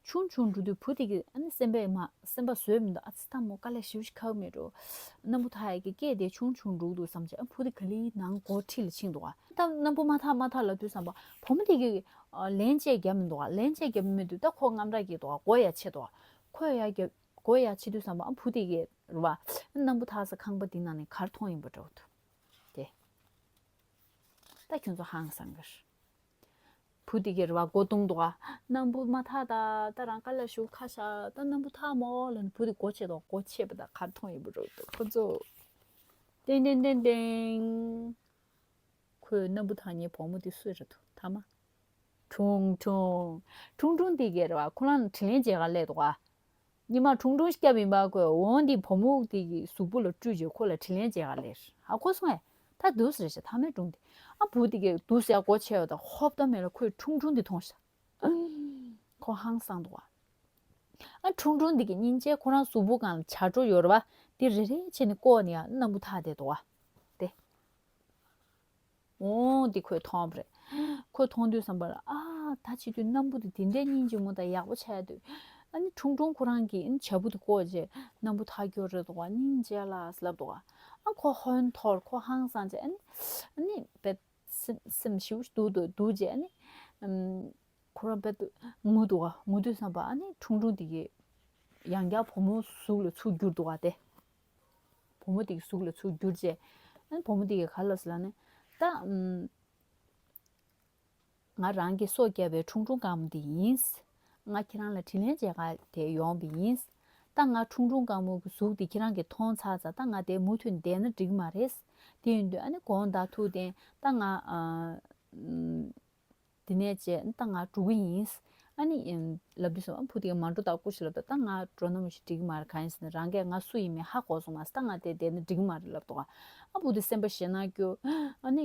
ཆུང་ཆུང་འགྲོ་དུས་བུ་དེ་གིས་ཨ་ནི་སེམས་པས་མ་སེམས་པ་བཟོད་མི་འདུག་ཨ་ཙི་ད་མོ་དཀའ་ལས་ཞེ་པོ་ཞིག་ཁག་མེད་འགྲོ། སྣམ་བུ་འཐག་ཡག་གི་སྐད་དེ་ཆུང་ཆུང་འགྲོ་འདུག་བསམ་བྱས་ཨ་བུ་དེ་ག་ལེ་ནང་སྒོ་ཁྲིད་ལ་ཕྱིན་འདུག་ག་ད་སྣམ་བུ་མ་འཐག་མ་འཐག་ལབ་དུས་ཙམ་པ་བུ་མོ་དེ་གིས་ལན་གཅིག་བརྒྱབ་མི་འདུག་ག་ལན་གཅིག་བརྒྱབ་མི་འདུག་ད་ཁོ་དངངས་སྐྲག་སྐྱེས་འདུག་ག་མགོ་ཡར་ཕྱེ་འདུག་ག་ཁོས་ཡར་བརྒྱབ། སྒོ་ཡར་ཕྱེ་དུས་ཙམ་པ་ཨ་བུ་དེ་གིས་རེད་པ། སྣམ་བུ་འཐག་ས་ཁང་པ་དེ་ནང་ནས་ག་རེ་མཐོང་ཡིན་པ་འདྲ་བོ་འདུག་དེ། ད་ཁྱོད་ཚོ་ཧང་སང་གི་རེད། བུ་དེ་གིས་རེད་པ་མགོ་བརྡུངས་འདུག་ག་སྣམ་བུ་མ་འཐག་ད། ད་རང་དཀའ་ལས་ཞེ་པོ་ཁག་ཤག་ད་སྣམ་བུ་འཐག་མོ་ལབ་ནས་བུ་དེ་སྒོ་ཕྱེ་འདུག་སྒོ་ཕྱེ་བ་ད་ག་རེ་མཐོང་ཡིན་པ་འདྲ་བོ་འདུག་ཁོ་ཚོ། ཏེང་ཏེང་ཏེང་ཏེང་། ཁོས་སྣམ་བུ་འཐག་མཁན་བུ་མོ་དེ་སུ་རེད་འདུག་ཐ་མ། ཁྲུང་ཁྲུང་། ཁྲུང་ཁྲུང་དེ་གས་རེད་པ། ཁོ་རང་དྲིན་ལན་འཇལ་ག་སླེབས་འདུག་ག་ཉི་མ་ཁྲུང་ཁྲུང་སྐྱབས་ཡིན་པ་ཁོས་འོང་དེ་བུ་མོ་དེ་གི་གཟུགས་པོ་ལ་སྤྲུལ་བྱས་ཁོ་ལ་དྲིན་ལན་འཇལ་ག་སླེབས། ཧ་གོ་སོང་ངས། ད་འདུག་སེ་རེད་ཤག་ཐ་མའི་སྒྲུང་དེ། ཨ་བུ་དེ་གས་འདུག་སེ་སྒོ་ཕྱེ་བ་དང་ཧོབ་ཏེ་མེད་ལ་ཁོས་ཁྲུང་ཁྲུང་དེ་མཐོང་ཤག་ཁོ་ཧང་སངས་འདུག་ག་ཨ་ཁྲུང་ཁྲུང་འདི་གི་སྙིང་རྗེ་ཁོ་རང་གཟུགས་པོ་སྒང་ལ་བྱ་སྒྲོ་ཡོད་རེད་པ། འདི་རེ་རེ་བྱས་ནས་བཀོག་ནས་ཡང་སྣམ་བུ་འཐག་བསྡད་འདུག་ག་དེ། འོང་འདི་ཁོས་མཐོང་བ་རེད། ཁོས་མཐོང་དུས་ཙམ་པ་ལ་ཨ་ད་བྱེད་དུས་སྣམ་བུ་འདི་དེ་འདྲའི་སྙིང་རྗེ་མོ་དང་ཡག་པོ་ཆགས་དུས། ཨ་ནི་ཁྲུང་ཁྲུང་ཁོ་རང་གིས་ཨ་ནི་བྱ་སྤུ་དེ་བཀོག་བྱས་སྣམ་བུ་འཐག་རྒྱུ་རེད་འདུག་ག་སྙིང་རྗེ་ལ་ཟེར་ལབ་འདུག་ག་ཨ་ཁོ་ཧོན་འཐོར་ཁོ་ཧང་སངས་བྱས་ཨ་ནི་ཨ་ནི་བེད། སེམས་སེམས་ཞེ་པོ་སྡུག་སྡུག་སྡུག་བྱས་ཨ་ནི། ཨམ། ཁོ་རང་དཔེ་ངུ་འདུག་ག་ངུ་དུས་ཙམ་པ་ཨ་ནི་ཁྲུང་ཁྲུང་དེ་གིས་ཡང་བསྐྱར་བུ་མོ་གཟུགས་ལ་ཚུར་བསྒྱུར་འདུག་ག་དེ། བུ་མོ་དེ་གི་གཟུགས་ལ་ཚུར་བསྒྱུར་བྱས་ཨ་ནི་བུ་མོ་དེ་གིས་ག་རེ་ལབ་ཟེར་ལབ་ན། ད་ཨམ། ང་རང་གི་སྲོག་བསྐྱབས་པའི་ཁྲུང་ཁྲུང་དཀར་མོ་དེ་ཡིན། ང་ཁྱེད་རང་ལ་དྲིན་ལན་འཇལ་ག་དེ་ཡོང་བ་ཡིན། ད་ང་ཁྲུང་ཁྲུང་དཀར་མོ་གི་གཟུགས་དེ་ཁྱེད་རང་གིས་མཐོང་ཚར་ཙང་ད་ང་དེ་མུ་མཐུད་བསྡད་ན་འགྲིག་གི་མ་རེད། དེ་ཡིན་དུས་ཨ་ནི་དགོངས་དག་ཐུགས་བདེན། ད་ང་ཨ། འདི་ནས་བྱས་ད་ང་འགྲོ་གི་ཡིན། ཨ་ནི་ལབ་དུས་སོང་ཨ་བུ་དེ་ག་མ་འགྲོ་ད་སྐུ་མཁྱེན་ལབ་ད་ད་ང་འགྲོ་ན་མི་ཤེས་འགྲིག་གི་མ་རེད། གང་ཡིན་ཟེར་ན་རང་གིས་ང་སུ་ཡིན་མིན་ཧ་གོ་སོང་མ་ཟེར། ད་ང་དེ་བསྡད་ན་འགྲིག་གི་མ་རེད་ལབ་འདུག་ག་ཨ་བུ་དེ་སེམས་པ་ཞེད་སྣང་སྐྱེས། ཨ་ནི་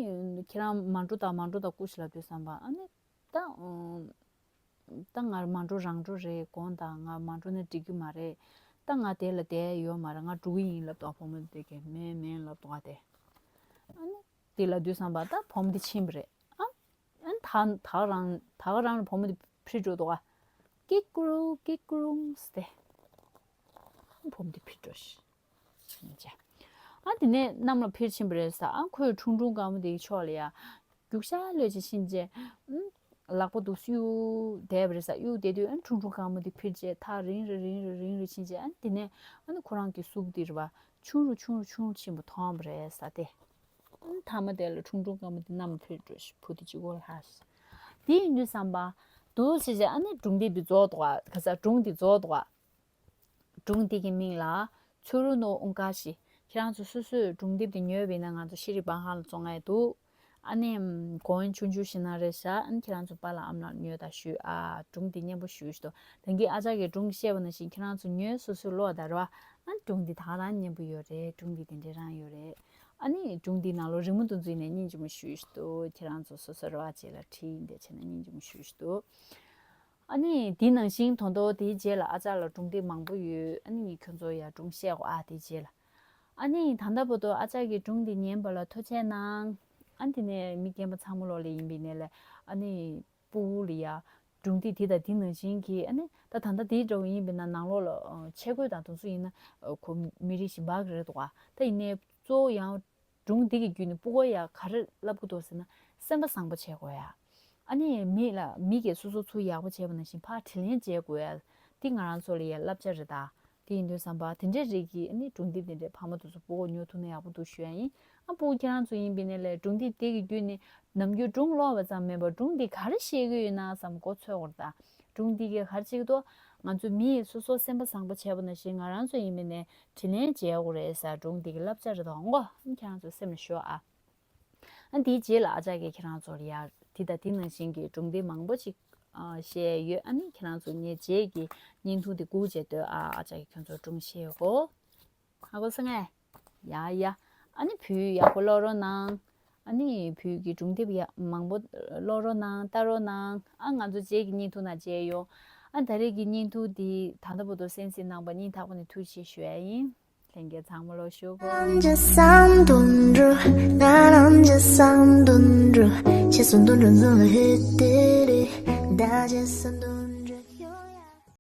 ཁྱེད་རང་མ་འགྲོ་ད་མ་འགྲོ་ད་སྐུ་མཁྱེན་ལབ་དུས་ཙམ་པ་ཨ་ནི་ད་ད་ང་མ་འགྲོ་རང་འགྲོ་རེད་དགོངས་དག་ང་མ་འགྲོ་ན་འགྲིག་གི་མ་རེད། ད་ང་དེ་ལ་བསྡད་ཡོད་མ་རེད། ང་འགྲོ་གི་ཡིན་ལབ་འདུག་ག་བུ་མོ་དེ་གས་མིན་མིན་ལབ་འདུག་ག་དེ། ཨ་ནི་དེ་ལབ་དུས་ཙམ་པ་ད་བུ་མོ་དེ་ཕྱིན་པ་རེད་ཨ། ཨ་ནི་ ད་ད་རང་ད་ག་རང་ལ་བུ་མོ་དེ་ཕྱིར་འགྲོ་འདུག་ག་ཀི་ཀུ་རུ་ཀི་ཀུ་རུ་ཟེར་ཏེ། བུ་མོ་དེ་ཕྱིར་འགྲོ་ཤི། ཨ་དེ་ནས་གནམ་ལ་འཕུར་ཕྱིན་པ་རེད་ཟེར། ཨ་ཁོས་ཁྲུང་ཁྲུང་དཀར་མོ་དེའི་ཕྱོགས་ལ་ཡ་རྒྱུག་ཤར་ལོས་བྱས་ཕྱིན་རྗེས། ཨུམ། ལག་པ་འདུག་སེ་གཡུག་བསྡད་པ་རེད་ཟེར། གཡུག་བསྡད་དུས་ཨ་ཁྲུང་ཁྲུང་དཀར་མོ་དེ་འཕུར་རྗེས་ཐག་རིང་རུ་རིང་རུ་རིང་རུ་ཕྱིན་རྗེས། ཨ་དེ་ནས་ཨ་ནི་ཁོ་རང་གི་གཟུགས་དེ་རེད་པ། ཆུང་རུ་ཆུང་རུ་ཆུང་རུ་ཕྱིན་པ་མཐོང་བ་རེད་ཟེར་ཏེ། ཨ་མཐའ་མ་དེ་ལ་ཁྲུང་ཁྲུང་དཀར་མོ་དེ་གནམ་འཕུར་འགྲོ་ཤི། བུ་དེ་གཅིག་པོ་ལྷག་ཤི། དེ་ཡིན་དུས་ཙམ་པ་འདུག་སེ་བྱས། ཨ་ནི་སྒྲུང་དེབ་དེ་རྫོགས་འདུག་ག་ག་ས་སྒྲུང་དེ་རྫོགས་འདུག་ག་སྒྲུང་འདི་གི་མིང་ལ་ཚུ་རུ་ནོ་ཨུང་ཀ་ཤི། ཁྱེད་རང་ཚོ་སོ་སོས་སྒྲུང་དེབ་འདི་ཉོས་པ་ཡིན་ན་ང་ཚོ་ཤེས་རིག་པང་ཁང་ལ་བཙོང་ཡ་འདུག་ཨ་ནི་གོང་ཆུང་ཆུང་ཞིག་ན་རེད་ཤག་ཨ་ནི་ཁྱེད་རང་ཚོ་པཱ་ལགས་ཨ་མ་ལགས་ཉོས་དང་ཞུས། ཨ་སྒྲུང་འདི་སྙན་པོ་ཞེ་པོ་ཅིག་འདུག་ད་གིན་ཨ་ཅག་གིས་སྒྲུང་བཤད་པ་ནང་བཞིན་ཁྱེད་རང་ཚོ་ཉོས་སོ་སོས་ཀློག་དང་རེད་པ། ཨ་ནི་སྒྲུང་འདི་ད་ག་རང་སྙན་པོ་ཡོད་རེད། སྒྲུང་འདི་དེ་འདྲ་རང་ཡོད་རེད། ཨ་ནི་སྒྲུང་འདིའི་ནང་ལོགས་རི་མོ་དེ་ཚོ་ཡིན་ནའི་སྙིང་རྗེ་མོ་ཞེ་པོ་ཅིག་འདུག་ཁྱེད་རང་ཚོ་སོ་སོ་རེ་བ་ཅིག་ལ་བྲིས་ཡིན་དེ་བྱས་ན་སྙིང་རྗེ་མོ་ཞེ་པོ་ཅིག་འདུག་ཨ་ནི་དེ་ནང་བཞིན་ད་དུང་དེའི་རྗེས་ལ་ཨ་ཅག་ལ་སྒྲུང་དེབ་མང་པོ་ཡོད། ཨ་ནི་ངས་ཁྱོད་ཚོ་ཡ་སྒྲུང་བཤད་དགོས། ཨ་དེའི་རྗེས་ལ། ཨ་ནི་ད་ལྟ་བར་དུ་ཨ་ཅག་གིས་སྒྲུང་འདི་ཉན་པ་ལ་ཐུགས་རྗེ་གནང་། ཨ་དེ་ནས་མི་རྒན་པ་ཚང་མ་ལོག་ལ་ཡིན་པའི་ནས་ལ། ཨ་ནི་སྤུ་གུ་ལ་ཡ་སྒྲུང་འདི་དེ་དང་དེ་ནང་བཞིན་གྱི། ཨ་ནི་ད་ད་ལྟ་དེའི་འདྲ་བོ་ཡིན་པས་ན་ནང་ལོགས་ལ་ཆས་གོས་དང་དེ་ཚོ་ཡིན་ན་ཁོ་མི་རིགས་གཞན་པ་གི་རེད་འདུག་ག་ད་ཡིན་ནའི་གཙོ་བོ་ཡང་སྒྲུང་འདི་གི་བརྒྱུད་ནས་སྤུ་གུ་ཡ་ག་རེ་བསླབ་ཀྱི་འདུག་ཟེར་ན། སེམས་པ་བཟང་པོ་བྱེད་དགོས་ཡ། ཨ་ནི་མི་ལ་མི་གིས་སོ་སོ་ཚུར་ཡག་པོ་བྱས་པ་ནང་བཞིན་ཕར་དྲིན་ལན་འཇལ་དགོས་ཡ། འདི་ང་རང་ཚོ་ལ་ཡ་བསླབ་བྱ་རེད་ད། དེ་ཡིན་དུས་ཙམ་པ་དེ་འདྲའི་རིགས་ཀྱི་ཨ་ནི་སྒྲུང་དེབ་དེ་འདྲའི་ཕ་མ་དེ་ཚོ་སྤུ་གུ་ཉོ་ཐུབ་ན་ཡག་པོ་འདུག་ཞུ་ཡ་ཡིན། ཨ་སྤུ་གུ་ཁྱེད་རང་ཚོ་ཡིན་པས་ན་ལས་སྒྲུང་དེབ་དེ་གི་བརྒྱུད་ནས་ནམ་རྒྱུན་སྒྲུང་ཀློག་པ་ཙམ་མིན་པར་སྒྲུང་འདི་ག་རེ་བཤད་ཀྱི་ཡོད་ན་བསམ་མགོ་འཚོས་དགོས་རེད་ད། སྒྲུང་འདི་གིས་ག་རེ་བྱེད་ཀྱི་འདུག་ང་ཚོ་མི་ཡིས་སོ་སོ་སེམས་པ་བཟང་པོ་བྱས་པ་ནང་བཞིན་ང་རང་ཚོ་ཡིན་པས་ན་དྲིན་ལན་འཇལ་དགོས་རེད་ཟེར། སྒྲུང་འདི་གི་བསླབ་བྱ་རེད་ད། འོང་གོ་ཨ་ཁྱེད་རང་ཚོ་སེམས་ལ་ཞོག་ཨ། ཨ་འདིའི་རྗེས་ལ་ཨ་ཅག་གིས་ཁྱེད་རང་ཚོ་ལ་ཡ་འདི་དང་འདི་ནང་བཞིན་གྱི་སྒྲུང་དེབ་མང་པོ་ཅིག་ཨ་བཤད་ཡོད། ཨ་ནི་ཁྱེད་རང་ཚོ་ངའི་རྗེས་ཀྱི་བརྙན་ཐུང་དེ་སྒུག་བྱས་སྡོད་ཨ། ཨ་ཅག་གིས་ཁྱོད་ཚོར་སྒྲུང་བཤད་གོ་ཧ་གོ་སོང་ངས། ཡ་ཡ། ཨ་ནི་བོད་ཡིག་ཡག་པོ་ཀློག་རོགས་གནང་། ཨ་ནི་བོད་ཡིག་གི་སྒྲུང་དེབ་ཡག་མང་པོ་ཀློག་རོགས་གནང་། ལྟ་རོགས་གནང་། ཨ་ང་ཚོ་རྗེས་ཀྱི་བརྙན་ཐུང་ནང་མཇལ་ཡོང་། ཨ་ད་རེས་ཀྱི་བརྙན་ཐུང་འདི་ད་ལྟ་བར་དུ་གསན་གཟིགས་གནང་བར་སྙིང་ཐག་པ་ནས་ཐུགས་རྗེ་ཆེ་ཞུ་ཡ་ཡིན། ལྷན་རྒྱས་ཚང་མ་ལོ་ཤུགས།